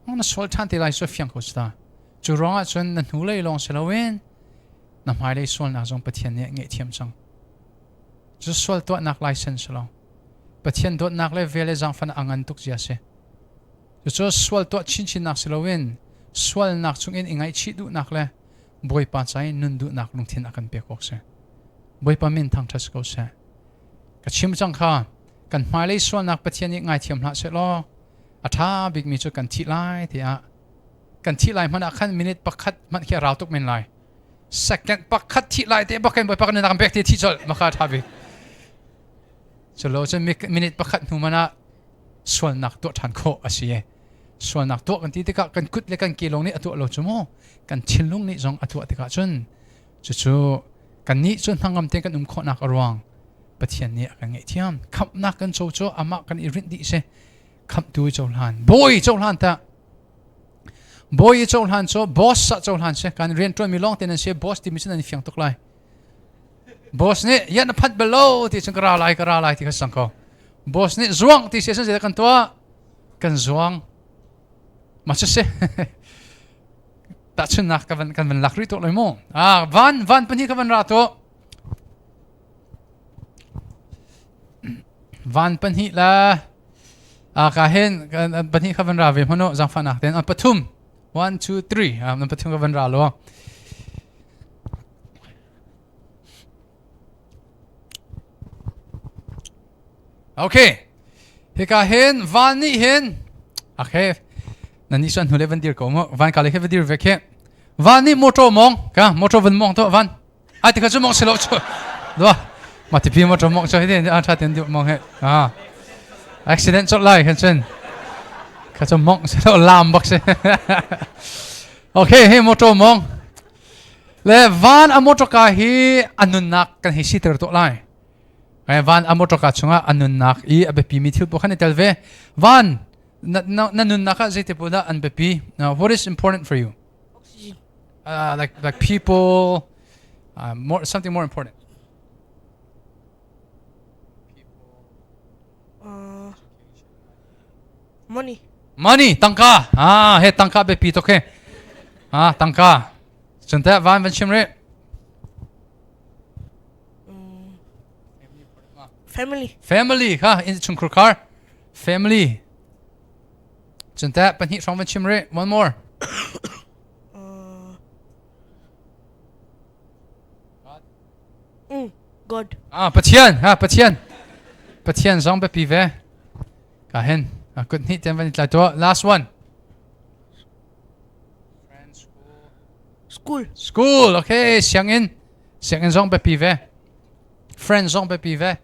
Na sual ṭhan te lai cu fiang ko si ta. Cu ruangah cun na hnulei lawng si loin na hmailei sualnak zong Pathian nih a ngaihthiam cang. Cu sual tuahnak license si lo. Pathian dawtnak le vel le zaangfan a ngan tuk zia si. Cucu sual tuah chinchinnak si loin sualnak chungin i ngaihchih duhnak le Bawipa ca i nun duhnak lungthin a kan pek awk si. Bawipa min thangṭhat si ko seh. Ka chim cang kha kan hmailei sualnak Pathian nih ngaithiam hlah seh law a ṭha bikmi cu kan thih lai tiah kan thih lai hmanh ah khan minute pakhat hmanh khi a rau tuk men lai. Second pakhat thih lai te bak khin Bawipa kan nunnak kan pek ti thih colh maka ṭha bik. Culo cun minute pakhat hnu hmanh ah sualnak tuah ṭhan khawh a si. Sualnak tuah kan ti tikah kan kut le kan ke lawng nih a tuah lo cu mu. Kan thinlung nih zong a tuah tikah cun cucu kannih cu hnangam tein kan um khawhnak a ruang Pathian nih a kan ngaihthiam. Khamhnak kan co cu amah kan i rinh dih si. Khamhtu i cohlan. Bawi cohlan tah. Bawi i cohlan cu boss ah cohlan si. Kan rian ṭuanmi lawng te nan si. Boss timi cu nan fiang tuk lai. Boss nih yan na phanh bal lo ti cun ka ra lai ka ra lai ti kha sang ko. Boss nih zuang ti si zeidah kan tuah? Kan zuang. Ma cu si. Tahchunnak kan van kan van lak rih tuah loi mu. Ah van van pahnih ka van ra tuah. Van pahnih la ah ka hen pahnih ka van ra ve hmano zangfahnak ten an pathum 1 2 3 ah nan pathum ka van ra lo. Okay. Hika hin van nih hin okay. Nan nih suan hnule van dir ko mu. Van ka le khe va dir ve khe. Van nih motor mong ka motor van mong to van. Ai ti kha chu mong silo chu. Dua. Ma ti pi motor mong cho hi den a tha ten du mong he. Ah. Accident chot lai khan chen. Kha chu mong silo lam bak se. Okay, he motor mong. Le van a motorka hi a nunnak kan hei siter tuah lai. Van a motorka chungah a nunnak i a biapimi thil pawl khan i tel ve. Van na, na, na nunnak ah zeiti pawl dah an biapi? What is important for you? Oxygen. Like like people, more something more important. Money. Money, tangka. Ah, he tangka biapi tuk he. Ah, tangka. Cun teh van van chim rih. Family. Family kha in chungkhur khar. Family. Cun teh pahnih hrawng van chim rih. One more. God. Ah, Pathian. Ha, Pathian. Pathian zong biapi ve. Ka hen. Kut hnih ten van i tlai tuah. Last one. School. School. Okay, sianginn. Sianginn zong biapi ve. Friend zong biapi ve.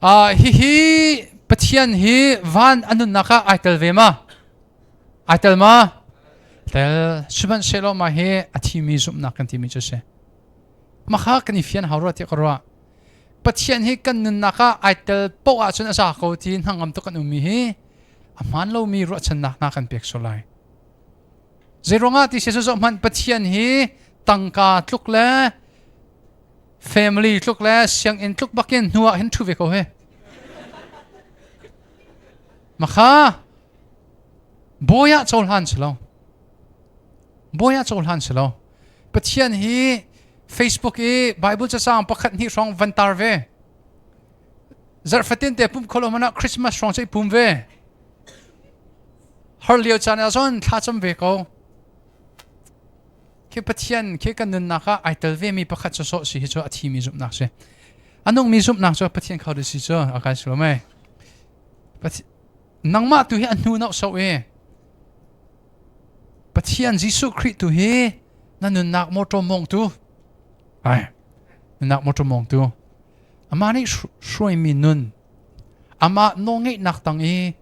Ah, hihi Pathian hi van anunnak ah ai tel ve ma? Ai tel ma? Tel. Sihmanhsehlaw mah hi a thimi zumhnak kan timi cu si. Makha kan i fian hau rua tiah ka ruah. Pathian hi kan nunnak ah ai tel paoh ahcun a za ko ti hnangam tuk kan ummi hi a hmaan lomi ruahchannak hna kan pek sual lai. Zeiruangah ti si zoh hmanh Pathian hi tangka tluk le family tluk le sianginn tluk bakin hnu ah hin ṭhu ve ko he. Makha bawi ah cohlan si lo. Bawi ah cohlan si lo. Pathian hi Facebook i Bible cacang pakhat hnih hrawng van tar ve. Zarh fatin te pum kholo mana Christmas hrawng cu i pum ve. Har lio caan ah cun thlacam ve ko. Khi Pathian khi kan nunnak ah ai tel ve mi pakhat sawsawh si hi cu a thi mi zumhnak si. A nung mi zumhnak cu Pathian kho si cu a kai si lo mei. Nangmah tu hi a hnu noh so e. Pathian Jesuh Khrih tu hi na nunnak motor mongtu ai nunnak motor mongtu amah nih hruaimi nun amah nawlngeihnak tang i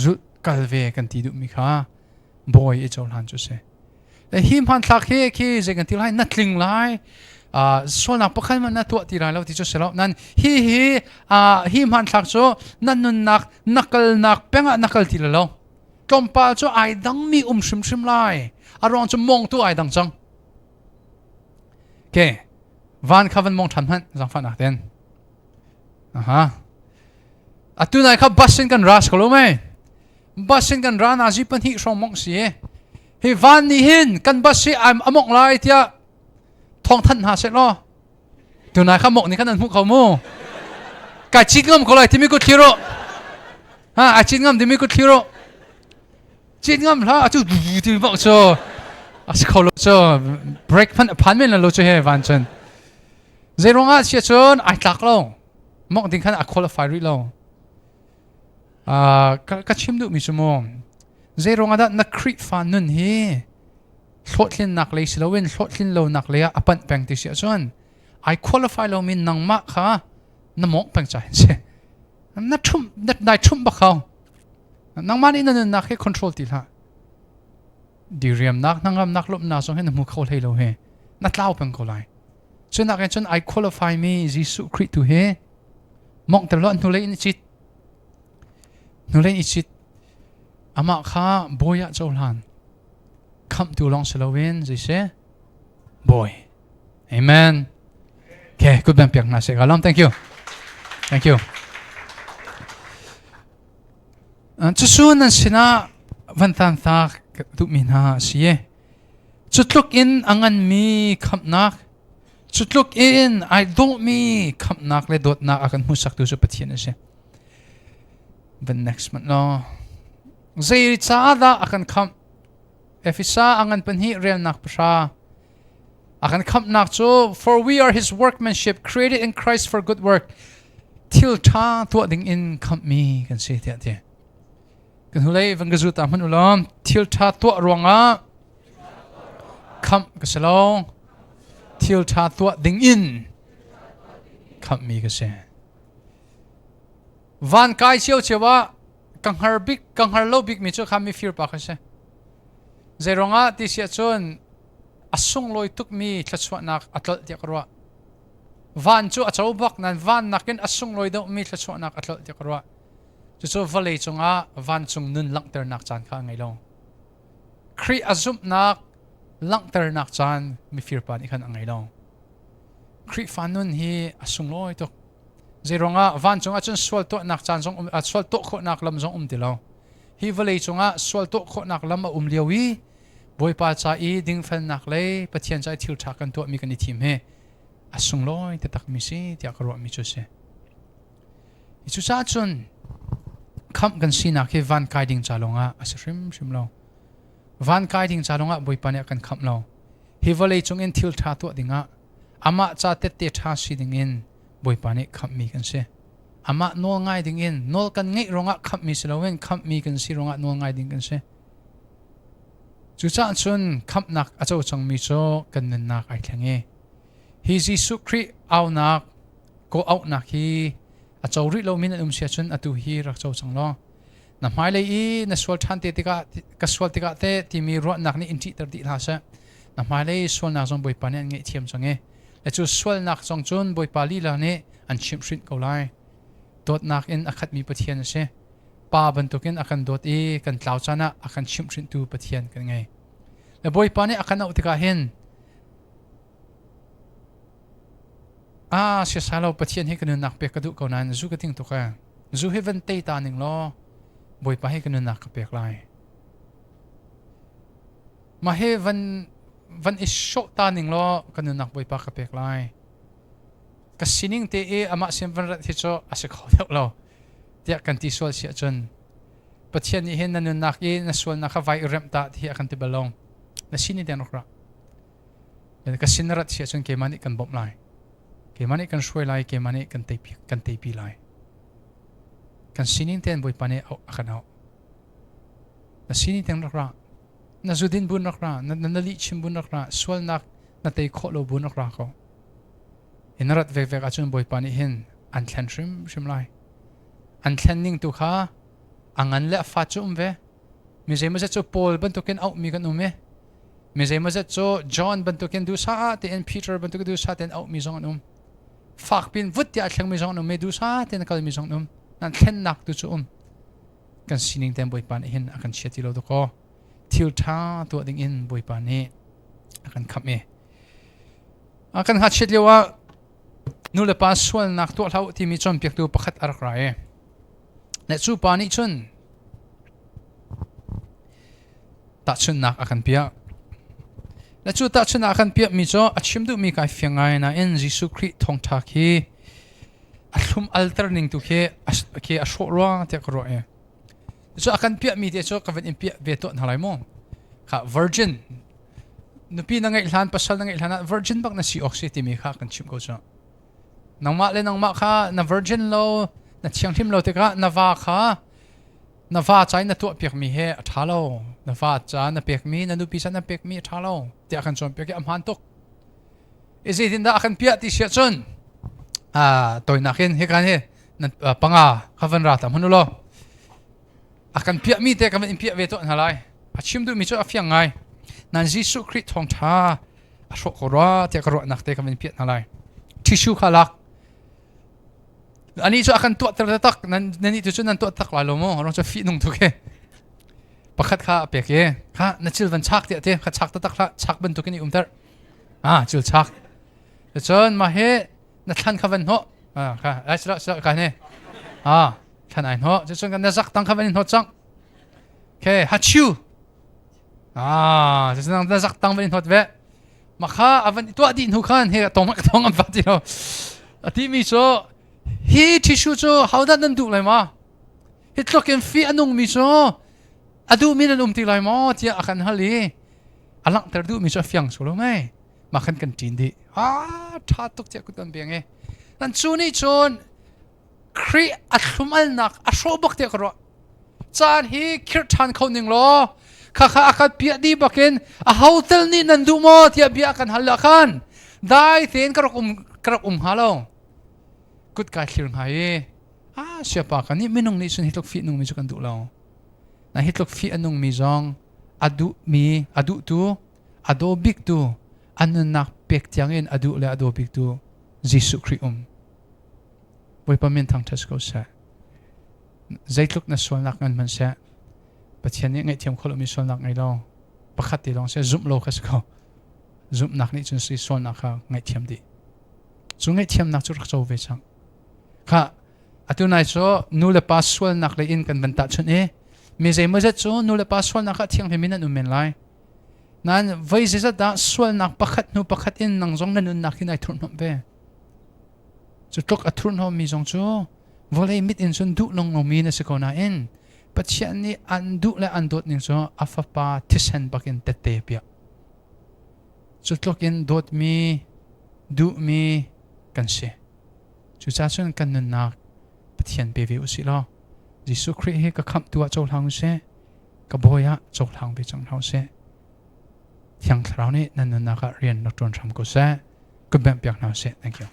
zulh kal ve kan ti duhmi kha bawi i cohlan cu si hi hmanthlak hi khi zei kan ti lai na tling lai sualnak pakhat hmanh na tuah ti lai lo ti cu si lo nan hi hi hi hmanthlak cu na nunnak na kalnak pengah na kal ti lo tlawmpal cu ai dangmi um hrimhrim lai a ruang cu mongtu ai dang cang ke van kha van mong ṭhan hmanh zangfahnak ten aha atu nai kha bus in kan ras ko lo mei bus in kan ra na zi pahnih hrawng mong si hi van nih hin kan bus hi am amok lai tiah thong than hna seh law tunai kha mok nih khan an hmuh kho mu kai cit ngam ko lai timi kut thlir ha a cit ngam timi kut thlir cit ngam hla atu ti bak cu a si kho lo cu break phan phan men lo cu he van cun zei ruangah sia cun ai tlak lo mok ding khan a qualify rih lo ka chim duh mi cu mu zei ruangah dah na Khrihfa nun hi hlawhtlinnak lei si loin hlawhtlin lonak lei ah a panh peng ti si ahcun ai qualify lomi nangmah kha na mawngh peng ca hin si na ṭhumh na nai ṭhumh bak hau nangmah nih na nunnak hi control ti hlah diriamnak hnangamnak lawmhnak zong hi na hmu kho hlei lo he na tlau peng ko lai cunak in cun ai qualify mi Jesuh Khrih tu hi mawngh ter lo hnulei in i cit hnulei in i cit amah kha bawi ah cohlan khamhtu lawng si loin zeiseh bawi amen okay good bang piak hna seh ka lawm thank you thank you cucu nan sinah van tan ta duhmi hna a si e cu tluk in a nganmi khamhnak cu tluk in ai dawhmi khamhnak le dawtnak a kan hmuhsaktu cu Pathian a si the next month no Zei caah dah a kan khamh? Efesa a ngan pahnih relnak pahra. A kan khamhnak cu for we are his workmanship created in Christ for good work. Thil ṭha tuah ding in khamhmi kan si tiah ti. Kan hulei van ka zu ta hmanh ulaw thil ṭha tuah ruangah khamh ka si lo. Thil ṭha tuah ding in khamhmi ka si. Van kai cio cio ah ka hngar bik ka hngar lo bik mi cu kha mifir pa kha si. Zeiruangah ti si ahcun a sunglawi tukmi thluachuahnak a tlolh tiah ka ruah. Van cu a co bak nain van nakin a sunglawi deuhmi thluachuahnak a tlolh tiah ka ruah. Cucu vawlei cungah vancung nun langhternak caan kha a ngei lo. Khrih a zumhnak langhternak caan mifir pa nih khan a ngei lo. Khrihfa nun hi a sunglawi tuk. Zeiruangah vancung ah cun sual tuahnak caan zong um, sual tuah khawhnak lam zong um ti lo. Hi vawlei cungah sual tuah khawhnak lam a um lio i Bawipa ca i dingfelnak le Pathian ca i thil ṭha kan tuahmi kan i thim hi a sunglawi taktakmi si tiah ka ruahmi cu a si. Cucaah cun khamh kan sinak hi van kai ding ca lawngah a si hrimhrim lo. Van kai ding ca lawngah Bawipa nih a kan khamh lo. Hi vawlei cungin thil ṭha tuah dingah amah ca tette ṭha si dingin Bawipa nih khamhmi kan si. Amah nawl ngai dingin nawl kan ngeih ruangah khamhmi si loin khamhmi kan si ruangah nawl ngai ding kan si. Cucaah cun khamhnak a co cangmi cu kan nunnak ai thleng i hi Jesuh Khrih aunak ko auhnak hi a co rih lomi nan um si ahcun atu hi rak co cang law na hmailei i na sual ṭhan te tikah ka sual tikah te timi ruahnak nih in ṭihter dih hlah seh na hmailei sualnak zong Bawipa nih an ngaihthiam cang i. Le cu sualnak zong cun Bawipa lila nih an chimhhrinh ko lai. Dawtnak in a khatmi Pathian a si. Pa bantukin a kan dawt i kan tlau caan ah a kan chimhhrinhtu Pathian kan ngei. Le Bawipa nih a kan auh tikah hin ah siasai lo Pathian hi ka nunnak pek ka duh ko nain zu ka ting tuk ee. Zu hi van tei ta ning law Bawipa hi ka nunnak ka pek lai. Mah hi van van i sawh ta ning law ka nunnak Bawipa ka pek lai. Ka sining te i amah sin van rat hi cu a si kho deuh lo tiah kan ti sual si ahcun Pathian nih hin na nunnak i na sualnak kha vai i remh ta ti hi a kan ti bal lo. Na sin i den rak ra. Ka sin na rat si ahcun keimah nih kan bawmh lai. Keimah nih kan hruai lai, keimah nih kan teipi, kan teipi lai. Kan sining tein Bawipa nih a kan auh. Na sining tein rak ra. Na zudin bun rak ra, na, na lihchim bun rak ra, sualnak na tei khawh lo bun rak ra ko. In rat vekvek ahcun Bawipa nih hin an thlen hrimhrim lai. An thlen ning tu kha a ngan le a fa cu um ve. Mi zeimawzat cu Paul bantukin auhmi kan um i mi zeimawzat cu John bantukin duhsah tein Peter bantukin duhsah tein auhmi zong an um. Fak pin vut tiah a thlengmi zong an um i duhsah tein a kalmi zong an um. Nan thlennak tu cu um. Kan sining tein Bawipa nih hin a kan chia ti lo dakaw. Thil ṭha tuah ding in Bawipa nih a kan khamh i a kan ngakchiat lio ah nu le pa sualnak tuah hlah timi cawnpiaktu pakhat a rak ra i le cu pa nih cun tahchunhnak a kan piah. Le cu tahchunhnak a kan piahmi cu a chim duhmi kai fiang ngai nain Jesuh Khrih thawngṭha khi a thlum alter ning tu khi khi a hrawh ruang tiah ka ruah i cu a kan piahmi te cu ka van in piah ve tuah hna lai mu. Kha virgin nupi na ngeih hlan pasal na ngeih hlan ah virgin bak na si awk si timi kha kan chimh ko cu. Nangmah le nangmah kha na virgin lo na thianghlim lo tikah na va kha na va ca in na tuah piakmi he a ṭha lo na va ca na pekmi na nupi ca na pekmi a ṭha lo tiah kan cawnpiak i a hmaan tuk i zeitindah a kan piah ti siah cun toinak in hikan hi panga kha van ra ta hmun u law a kan piahmi te kan van in piah ve tuah hna lai a chim duhmi cu a fiang ngai nan Jesuh Khrih thawngṭha a hrawh ko rua tiah ka ruahnak te kan van piah hna lai tissue kha lak Ani cu a kan tuahter taktak nan nih tu cu nan tuah tak lai lo maw rong cu fih nung tuk he pakhat kha a pek i kha na cil van chak tiah te kha chak taktak hlah chak bantukin i umter ah cil chak cun mah he na thlan kha van hnawh ah kha ai sila sila ka ne ah thlan ai hnawh cun kan na zak tang kha van in hnawt cang ke ha chiu ah cun na zak tang van in hnawt ve Makha a van tuah dih hnu khan he tong ka tong an va ti lo. A ti mi cu hi tissue cu hodah nan duh lai ma? Hi tluk in fi a nung mi cu a duh mi nan um ti lai maw tiah a kan hal i a langhter duh mi cu a fiang su lo mei. Mah khan kan ṭin dih. Ah ṭha tuk tiah kut kan beng i. Nan cu nih cun Khrih a thlumalnak a hrawh bak tiah ka ruah. Caan hi khirh ṭhan kho ning law khakha a kan piah dih bakin a hotel nih nan duh maw tiah bia kan hal ah khan dai tein ka rak um ka rak um hnga lo. Kut kai thlir hnga i ah siapa kan nih minung nih cun hi tluk fih nung mi cu kan duh lo. Na hi tluk fih a nung mi zong a duh mi a duh tu a daw bik tu a nunnak pek tiang in a duh le a daw bik tu Jesuh Khrih um. Bawipa min thangṭhat si ko seh. Zeitluk na sualnak ngan hmanh seh, Pathian nih ngaihthiam kho lomi sualnak ngei lo. Pakhat te lawng seh zumh lo kha si ko. Zumhnak nih cun si sualnak kha ngaihthiam dih. Cu ngaihthiamnak cu rak co ve cang. Kha atu nai cu nu le pa sualnak lei in kan van tahchunh i mi zeimawzat cu nu le pa sualnak ah thianghlim in an um men lai. Nain voi zeizat dah sualnak pakhat hnu pakhat in nang zong na nunnak hi nai thurhhnawmh ve. Cu tluk a thurhnawmmi zong cu vawlei mit in cun duh nung lomi na si ko nain Pathian nih an duh le an dawt ning cu a fapa thisen bakin tette piah. Cu tluk in dawtmi, duhmi kan si. Cucaah cun kan nunnak Pathian pe ve usih law Jesuh Khrih hi ka khamhtu ah cohlang usih, ka bawi ah cohlang ve cang hna usih. Thiang Thlarau nih nan nunnak ah rian rak ṭuan hram ko seh. Kut bengh piak hna usih. Thank you.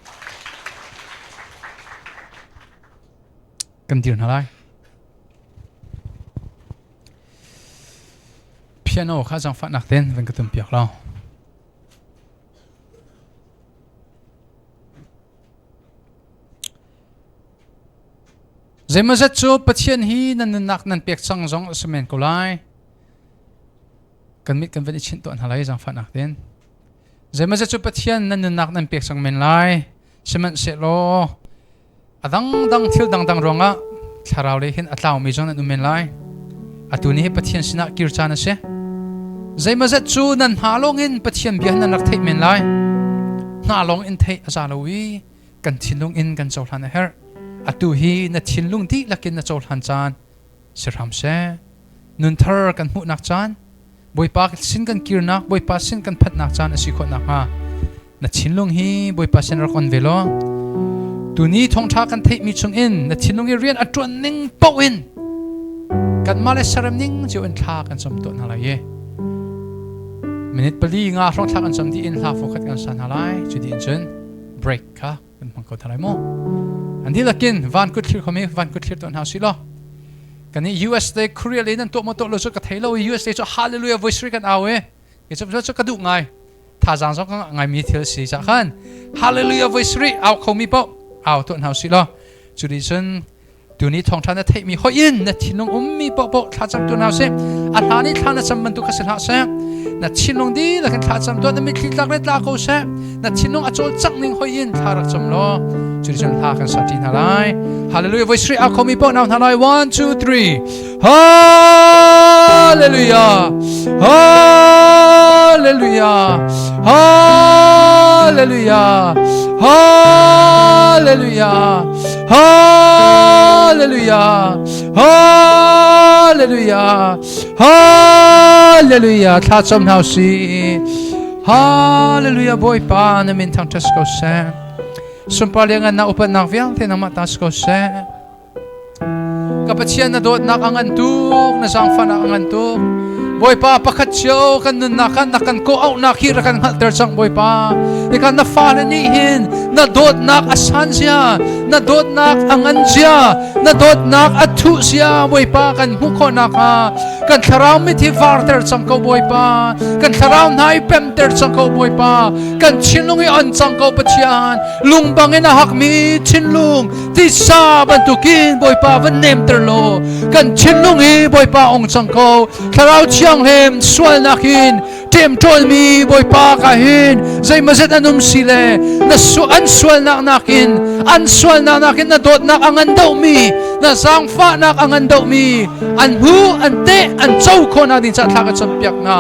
Kan dir hna lai. Piano kha zaangfahnak ten van ka tum piak lo. Zeimawzat cu Pathian hi nan nunnak nan pek cang zong a si men ko lai. Kan mit kan van i chinh tuah hna lai zaangfahnak tein. Zeimawzat cu Pathian nan nunnak nan pek cang men lai. Sihmanhsehlaw a dangdang thil dangdang ruangah thlarau lei hin a tlaumi zong nan um men lai. Atu ni hi Pathian sinah kir caan a si. Zeimawzat cu nan hna lawngin Pathian bia nan rak theih men lai. Hna lawng in theih a za lo i kan thinlung in kan cohlan a herh. Atu hi na thinlung dihlak in na cohlan caan si hram seh. Nunthar kan hmuhnak caan, Bawipa sin kan kirnak, Bawipa sin kan phanhnak caan a si khawh nakhnga na thinlung hi Bawipa sin rak on ve law tuni thawngṭha kan theihmi chungin na thinlung i rian a ṭuan ning paoh in kanmah le serem ning cio in thla kan cam tuah hna lai i minute pali nga hrawng thla kan cam dih in hla fo khat kan sa hna lai. Cu dih in cun break kha kan hmang ko hna lai mu. An dihlak in van kut thlir khomi van kut thlir tuah hna usih law kan i US le Korea le nan tuah maw tuah lo cu ka thei lo. US le cu hallelujah voice ri kan au e ke cu cu ka duh ngai, thazaang zong ka ngai mi thil si ca khan hallelujah voice ri au khomi paoh au tuah hna usih law cu dih cun tuni thawngṭha na theihmi hoih in na thinlung ummi paohpaoh thlacam tu hna usih. A hlan i thla na cam bantuk kha si hlah seh. Na thinlung dihlak in thlacam tuah, na mitthli tlak le tla ko seh. Na thinlung a cawlcangh ning hoih in thla rak cam law cuticun hla kan sa ṭi hna lai. Hallelujah voi sri a khomi paoh nau hna lai. 1 2 3. Hallelujah, Hallelujah, Hallelujah, Hallelujah, Hallelujah, Hallelujah, Hallelujah. Thla cam hna si. Hallelujah. Bawipa na min thangṭhat ko seh. Sunpar liangan na upatnak vialte nangmah ta si ko seh. Ka Pathian, na dawtnak a ngan tuk, na zaangfahnak a ngan tuk. Bawipa, pakhat cio kan nunnak ah na kan kawh auhnak hi rak kan hngalhter cang, Bawipa. Hika na fale nih hin na dawtnak a san zia, na dawtnak a ngan zia, na dawtnak a thuh zia Bawipa kan hmuh khawh nakhnga kan thlarau mit hi varter cang ko, Bawipa. Kan thlarau hna i pemter cang ko, Bawipa. Kan thinlung i on cang ko, Pathian. Lung bangin a hakmi thinlung tisa bantukin Bawipa van nemter law kan thinlung hi Bawipa ong cang ko. Thlarau Thianghlim, sualnak in ṭemṭawlmi Bawipa ka hin zeimazet an um si le na su an sualnak nakin, an sualnak nakin na dawtnak a ngan deuhmi, na zaangfahnak a ngan deuhmi an hmu, an teh, an co khawhnak ding ca thla ka campiak hna.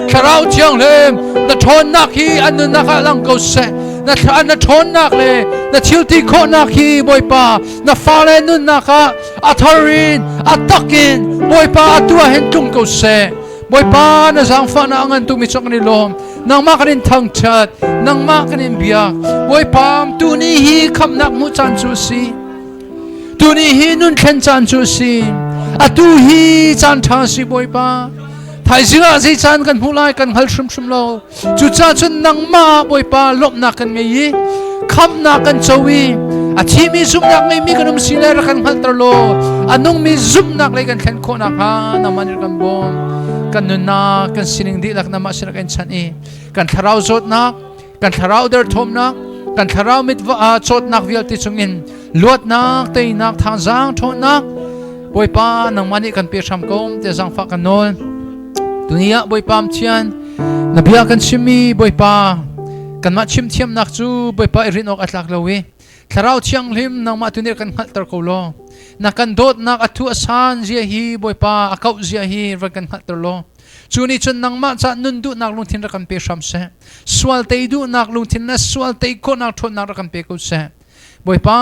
Thlarau Thianghlim, na ṭhawnnak hi an nunnak ah lang ko seh. Na thla na ṭhawnnak le na thilti khawhnak hi Bawipa na fale nunnak ah a thar in a tak in Bawipa atu ah hin tlung ko seh. Bawipa, na zaangfahnak a ngan tukmi cungah kan i lawm. Nangmah kan in thangṭhat, nangmah kan in biak. Bawipa, tuni hi khamhnak hmuh caan cu a si, tuni hi nun thlen caan cu a si, atu hi caan ṭha a si. Bawipa, thaizing ah zei caan kan hmuh lai kan hngal hrimhrim lo. Cucaah cun nangmah Bawipa lawmhnak kan ngei i khamhnak kan co i a thimi zumhnak ngeimi kan um si le rak kan hngalhter law a nungmi zumhnak lei kan thlen khawh nakhnga nangmah nih kan bawm. Kan nunnak, kan sining dihlak nangmah sin kan chanh i kan thlarau zawtnak, kan thlarau derthawmnak, kan thlarau mit cawtnak vialte chungin luatnak, teinak, thazaang, ṭhawnnak Bawipa nangmah nih kan pe hram ko te zangfah kan nawl. Tuni ah Bawipa Thian, na bia kan chimmi Bawipa kanmah chim thiamnak cu Bawipa i rin awk a tlak lo i Thlarau Thianghlim nangmah tu nih kan hngalhter ko law na kan dawtnak a thu a san zia hi Bawipa a kauh zia hi rak kan hngalhter law cu nih cun nangmah ca nun duhnak lungthin rak kan pe hram seh. Sual tei duhnak lungthin le sual tei khawhnak ṭhawnnak rak kan pe ko seh. Bawipa,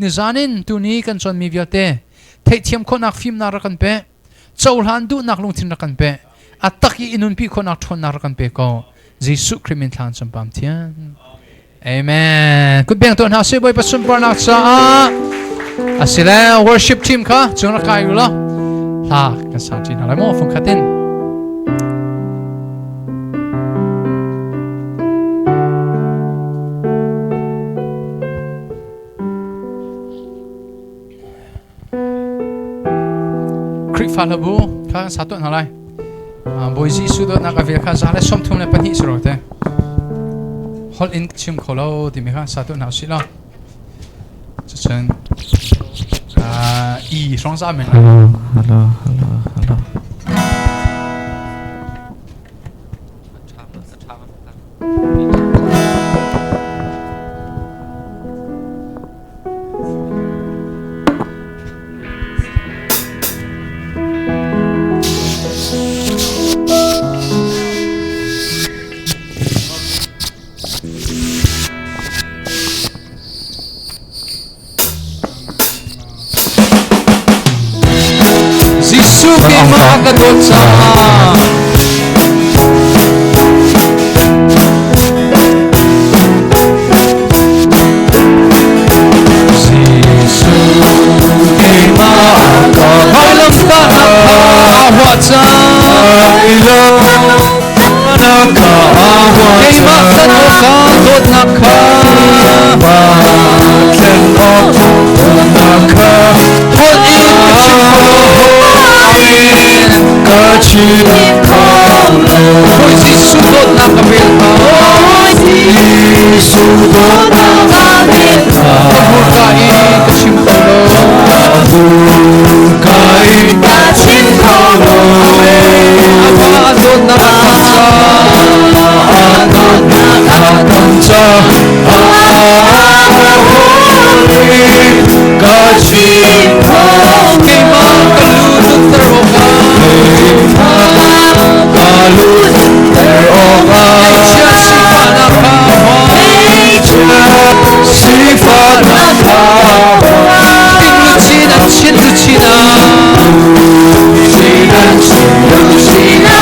nizan in tuni kan cawnmi vialte theihthiam khawhnak fimnak rak kan pe, cohlan duhnak lungthin rak kan pe, a tak i nunpi khawhnak ṭhawnnak rak kan pe ko. Jesuh Khrih min thlan champam thian. Amen. Kut beng tuah hna sih Bawipa sunparnak caah. Asile worship team kha cung rak kai u law hla kan sa ṭi hna lai maw fung khat in. Khrihfa hlabu kha kan sa tuah hna lai. Bawi Jesuh dawtnak a vel kha 132 si ro te. Holh in chim kho lo timi kha sa tuah hna usih law. Cucun E hrong za men. Hello, hello, hello, hello. Jesuh keimah ka dawt caah Jesuh keimah ka vailamtahnak kha aa huah cang Keimah kan awka dawtnak kha holh in ka chim kho lo. Bawi Jesuh dawtnak ka vel kha. Jesuh dawtnak ka vel kha. Ka hmurka in ka chim kho lo. Ka hmurka in ka chim kho lo. Amah dawtnak a tam caah dawtnak a tam caah ka chim kho keimah ka lu lutter awkah ka lu lutter awkah Ngaihchia sifahnak kha Ngaihchia sifahnak kha King luchin an chin luchin ah Luchin an chin luchin ah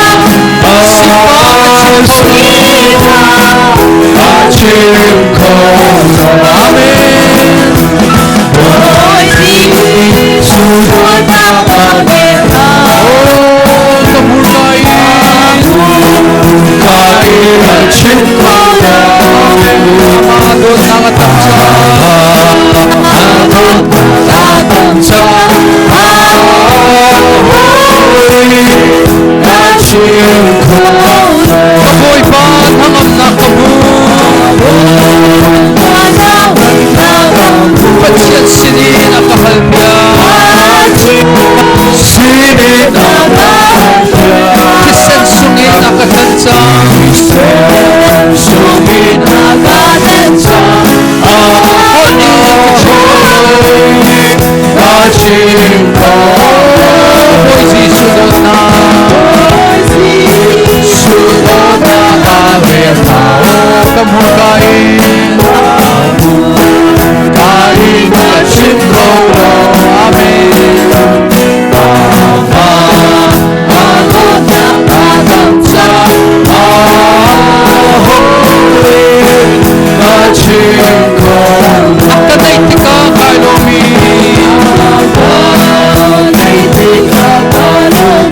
Sifah ka chim kho Amen. Bawipa hnangamnak ka hmu. Pathian sinin a ka halpiak. Thisen sungin a ka tlanh cang. Sungin a ka tlanh cang. Holh in ka chim kho lo. Ka chim kho Bawi Jesuh dawtnak. Jesuh dawtnak a vel hna. Ka hmurka in ka in ka chim kho lo. Amen. A ka neih tikah kai lawmi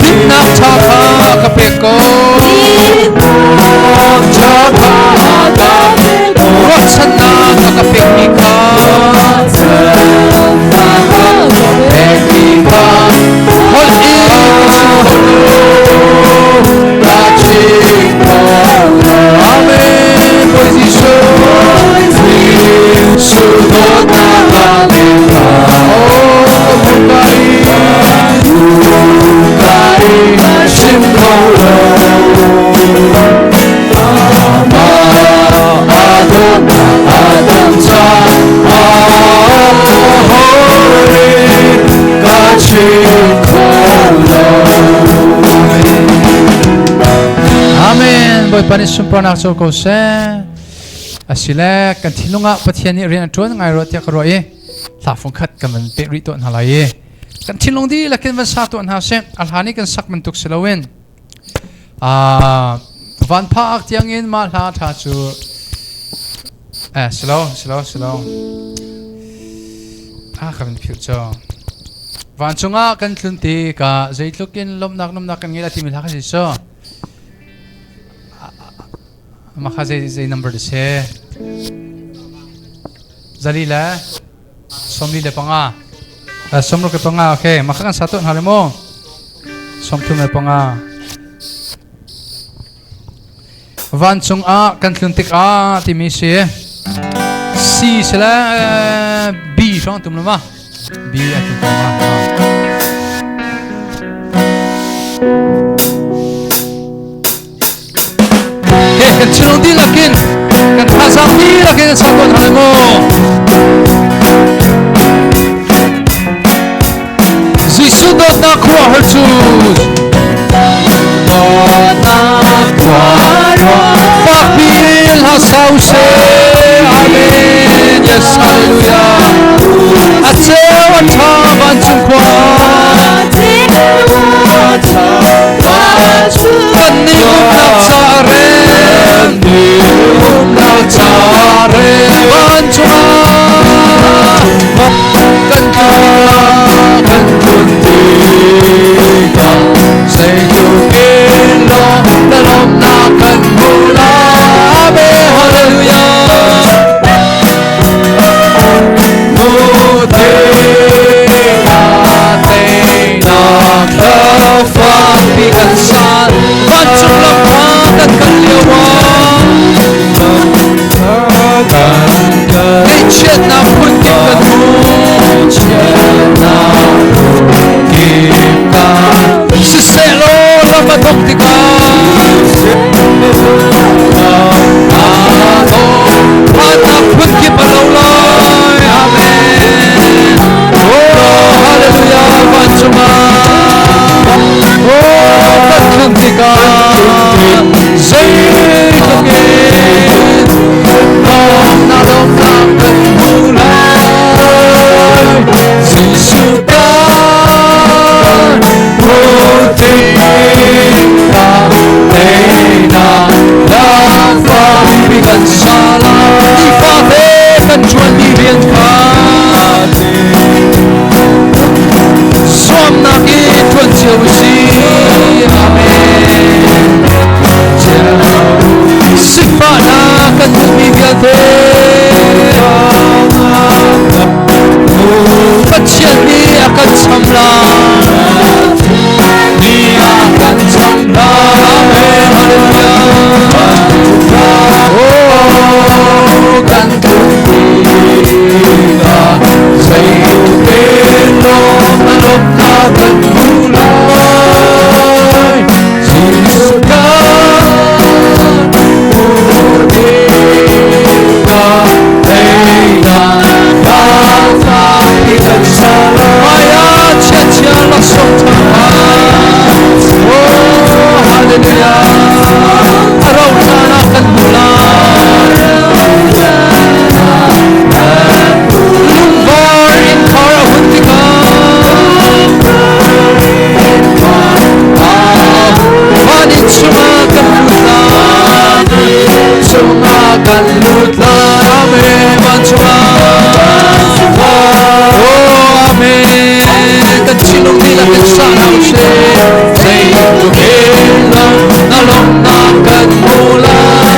Dinnak ṭha kha ka pek ko. Ruahchannak a ka pekmi kha pekmi kha holh in ka chim kho lo. Ka chim kho lo. Amen. Bawi Jesuh. Jesuh dawtnak a nek Oh, ka hmurka in ka chim kho lo. Amen. Bawipa nih sunparnak co ko seh. Asile kan thinlung ah Pathian nih rian a ṭuan ngai rua tiah ka ruah i hla fung khat kan van peh rih tuah hna lai i kan thinlung dihlak in van sa tuah hna sih. A hlan i kan sak bantuk si loin Van phak tiangin mah hla ṭha cu eh silo silo silo ah ka van philh cu vancung ah kan tlun ti ka zeitluk in lawmhnak lawmhnak kan ngei la timi hla kha si cu mah kha zei zei number di si zali le 45 65 okay mah kha kan sa tuah hna le mu 35 vancung ah kan tlun tikah timi si C si le B hrawng tum lo ma B a tum ma. Kan thinlung dihlak in, kan thazaang dihlak in sa tawn hna mu. Jesuh dawtnak khua har cu dawtnak khua fakpi hla sau se. Amen. Yes, hallelujah. A ceu a tha vancung khua kan nih umnak ca rem, umnak ca rem vancung ah kan kan tlun tikah zeitluk in na lawmnak kan hmu lai. Amen, hallelujah. Mu teinak hlafakpi kan san vancung lam kha kan kal lio ah ngaihchiatnak phunkip kan hmu, siseh law lam a dongh tikah phannak phunkip a lo lai. Amen. Oh, hallelujah. Vancung ah, oh, kan tlun tikah zeitluk in lawmnak lawmnak kan hmu lai. Jesuh kan hmuh tikah teinak lampi kan sa lai. Nifate kan ṭuanmi rian kha zuamnak i ṭuan cio u sih. Amen. Sifahnak kan hmuhmi vialte Pathian nih a kan cham lai, nih a kan cham lai. Amen, hallelujah. Oh, kan tlun tikah zeitluk in lawm a lawmnak kan hmu lai. Jesuh kan hmuh tikah teinak lampi kan sa lai. Chia chia laksawng ṭha. Oh, hallelujah. A rauh hlan ah kan hmu lai. Lungvar innkhar a hun tikah van in chungah kan lut lai, chungah kan lut lai. Amen. Van chungah. Oh, amen. Kan thinlung dihlak in sa hna usih. Zeitluk in na lawmnak kan hmu lai.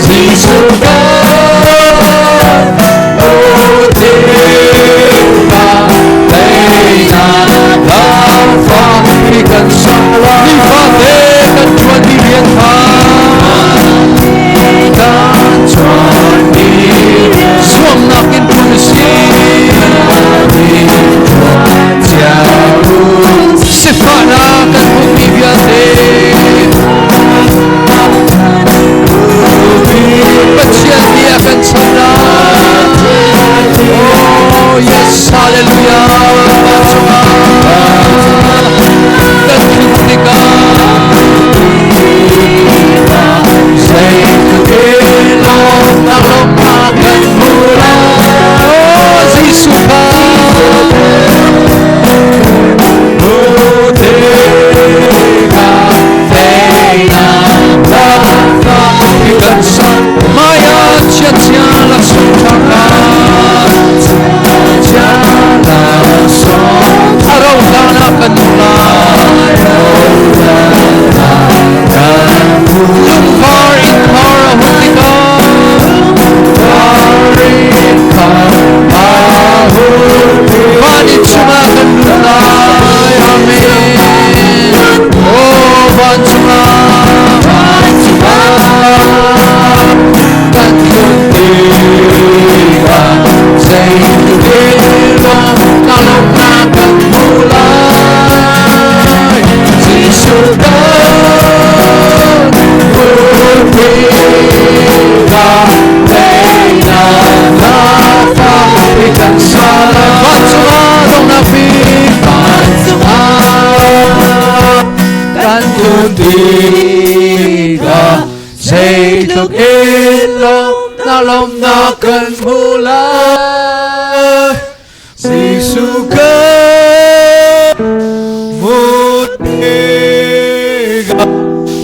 Jesuh kan hmuh tikah teinak lampi kan sa lai. Nifate kan ṭuanmi rian kha, kan ṭuanmi zuamnak in ṭuan a si. Sifahnak kan hmuhmi vialte Pathian Tikah zeitluk in lawmhnak lawmhnak kan hmu lai. Jesuh kan hmuh tikah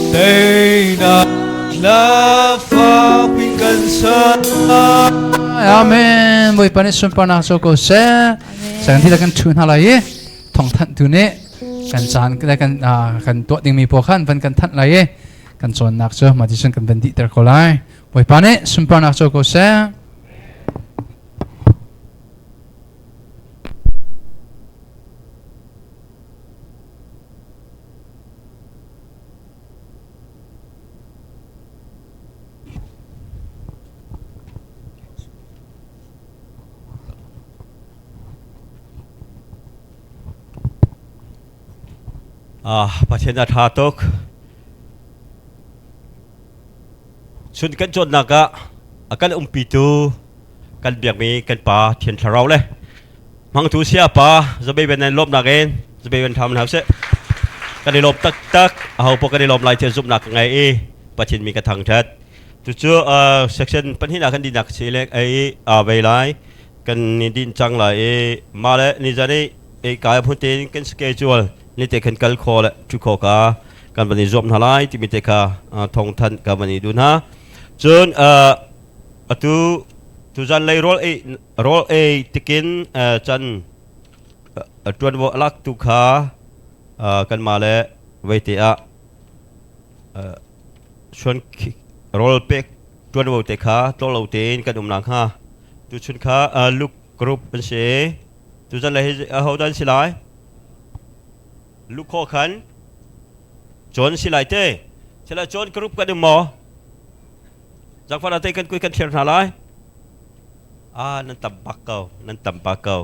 teinak hla fakpi kan sa. Amen. Bawipa nih sunparnak co ko seh. Sang thil kan thu hna lai i thawngthanh tu nih kan caan kan kan tuah dingmi pawl khan van kan thanh lai i kan cawnnak cu mah ti cun kan van dihter ko lai. Bawipa nih sunparnak co ko seh. Ah, Pathian a ṭha tuk. Chun kan cawnnak ah a kan umpitu kan biakmi kan pa Thian Thlarau le hmangtu saya pa zabei ben nan lawmnak in zabei ben tham hna seh. Kan i lawm taktak aho paoh kan i lawm lai tiah zumhnak ka ngei i Pathian mi ka thangṭhat. Cucu section pahnih ah kan dinak si le ei aa vei lai kan ni din cang lai i mah le nizan i ei kai hmun tein kan schedule ni te khan kal kho le thu kho ka kan van i zuam hna lai timi te kha thawngthanh ka van i duh hna. Cun atu tuzan lei rawl ei rawl ei tikin can ṭuanvo a lak tu kha kanmah le veite ah chuan rawl pek ṭuanvo te kha tlawr lo tein kan um nakhnga tuchun kha Luke group an si. Tuzan lei hi ahodah an si lai? Luke khan John si lai te. Sila John group kan um maw? Zangfah te kan kui kan thlir hna lai. Ah, nan tam bak ko, nan tam bak ko.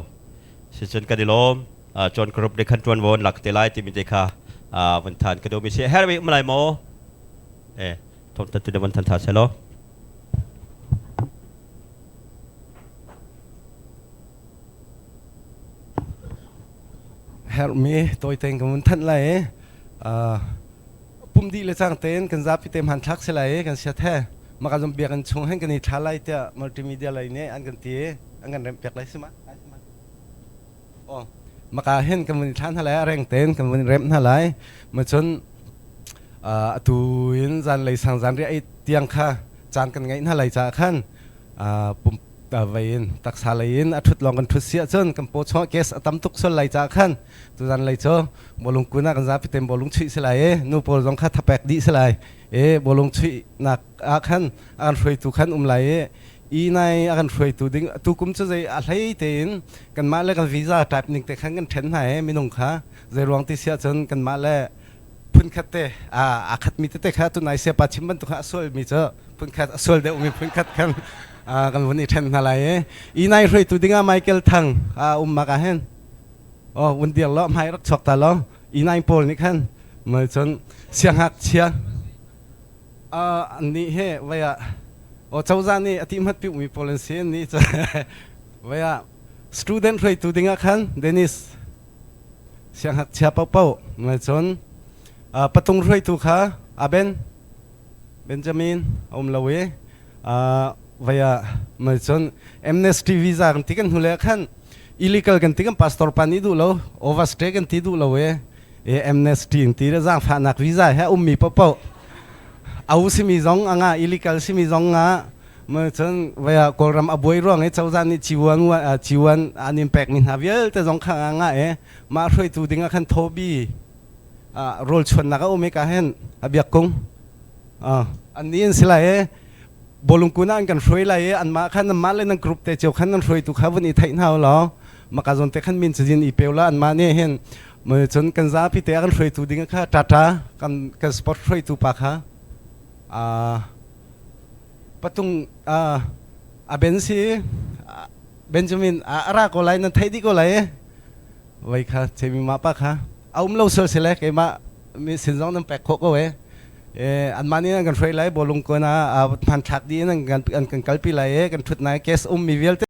Sicun kan i lawm. John group nih khan ṭuan von lak te lai timi te kha van than ka duhmi si. Herh um lai maw? Eh, thong tan tu van than tha selaw. Herhmi tawitein kan vun thanh lai i pum dih le cang tein kan zapi te hmanthlak si lai i kan siat he maka zong biakinn chung hin kan i thla lai tiah multimedia lei nih an kan ti i an kan remh piak lai si ma? Oh, maka hin kan vun i thla hna lai, a reng tein kan vun i remh hna lai. Ma cun atu in zanlei sang zan riah tiang kha caan kan ngeih hna lai caah khan pum vei in taksa lei in a ṭhut lawng kan ṭhut si ahcun kan paw chungah gas a tam tuk sual lai caah khan tuzan lei cu bawlung kun ah kan zapi tein bawlung chuih si lai i nu pawl zong kha thapek dih si lai i bawlung chuihnak ah khan a kan hruaitu khan um lai i i nai a kan hruaitu ding tu kum cu zei a hlei tein kanmah le kan visa type ning te khan kan ṭhen hna i minung kha zei ruang ti si ahcun kanmah le phunkhat te aa khatmi tete kha tunai siapa chim bantuk kha a sualmi cu phunkhat a sual deuhmi phunkhat khan kan vun i ṭhen hna lai i i nai hruaitu dingah Michael Thang a um mak ah hin oh vun dir lo hmai rak chuak ta lo i nai pawl nih khan mei cun siangngakchia an nih he vai ah o cozah nih a ti hmat piumi pawl an si an nih cu vai ah student hruaitu dingah khan Dennis siangngakchia paohpaoh mei cun patung hruaitu kha Aben Benjamin a um lo i vai ah mei cun amnesty visa kan ti kan hnu le khan illegal kan ti kan pastor pa nih duh lo overstay kan ti duh lo i amnesty an ti le zaangfahnak visa he ummi paohpaoh au simi zong anga illegal simi zong nga mei cun vai ah Kawlram a buai ruang i cozah nih ciwan ciwan an in pekmi hna vialte zong kha nga i mah hruaitu ding ah khan thobi rawl chuannak a um i ka hin a biak kung an ni an si lai i bawlung kun ah an kan hruai lai i anmah khan anmah le nan group te cio khan nan hruaitu kha vun i theih hna law maka zawn te khan min cazin i peu la anmah nih hin cun kan zapi te a kan hruaitu ding kha tata kan kan sport hruaitu pa kha patung a ben si Benjamin a ra ko lai nan theih dih ko lai vai kha chemi ma pa kha a um lo sual sile keimah mi sin zong nan pek khawh ko e anmah nih an kan hruai lai bawlung ko na hmanthlak dih in an kan kalpi lai e kan thut nai case um mi vialte.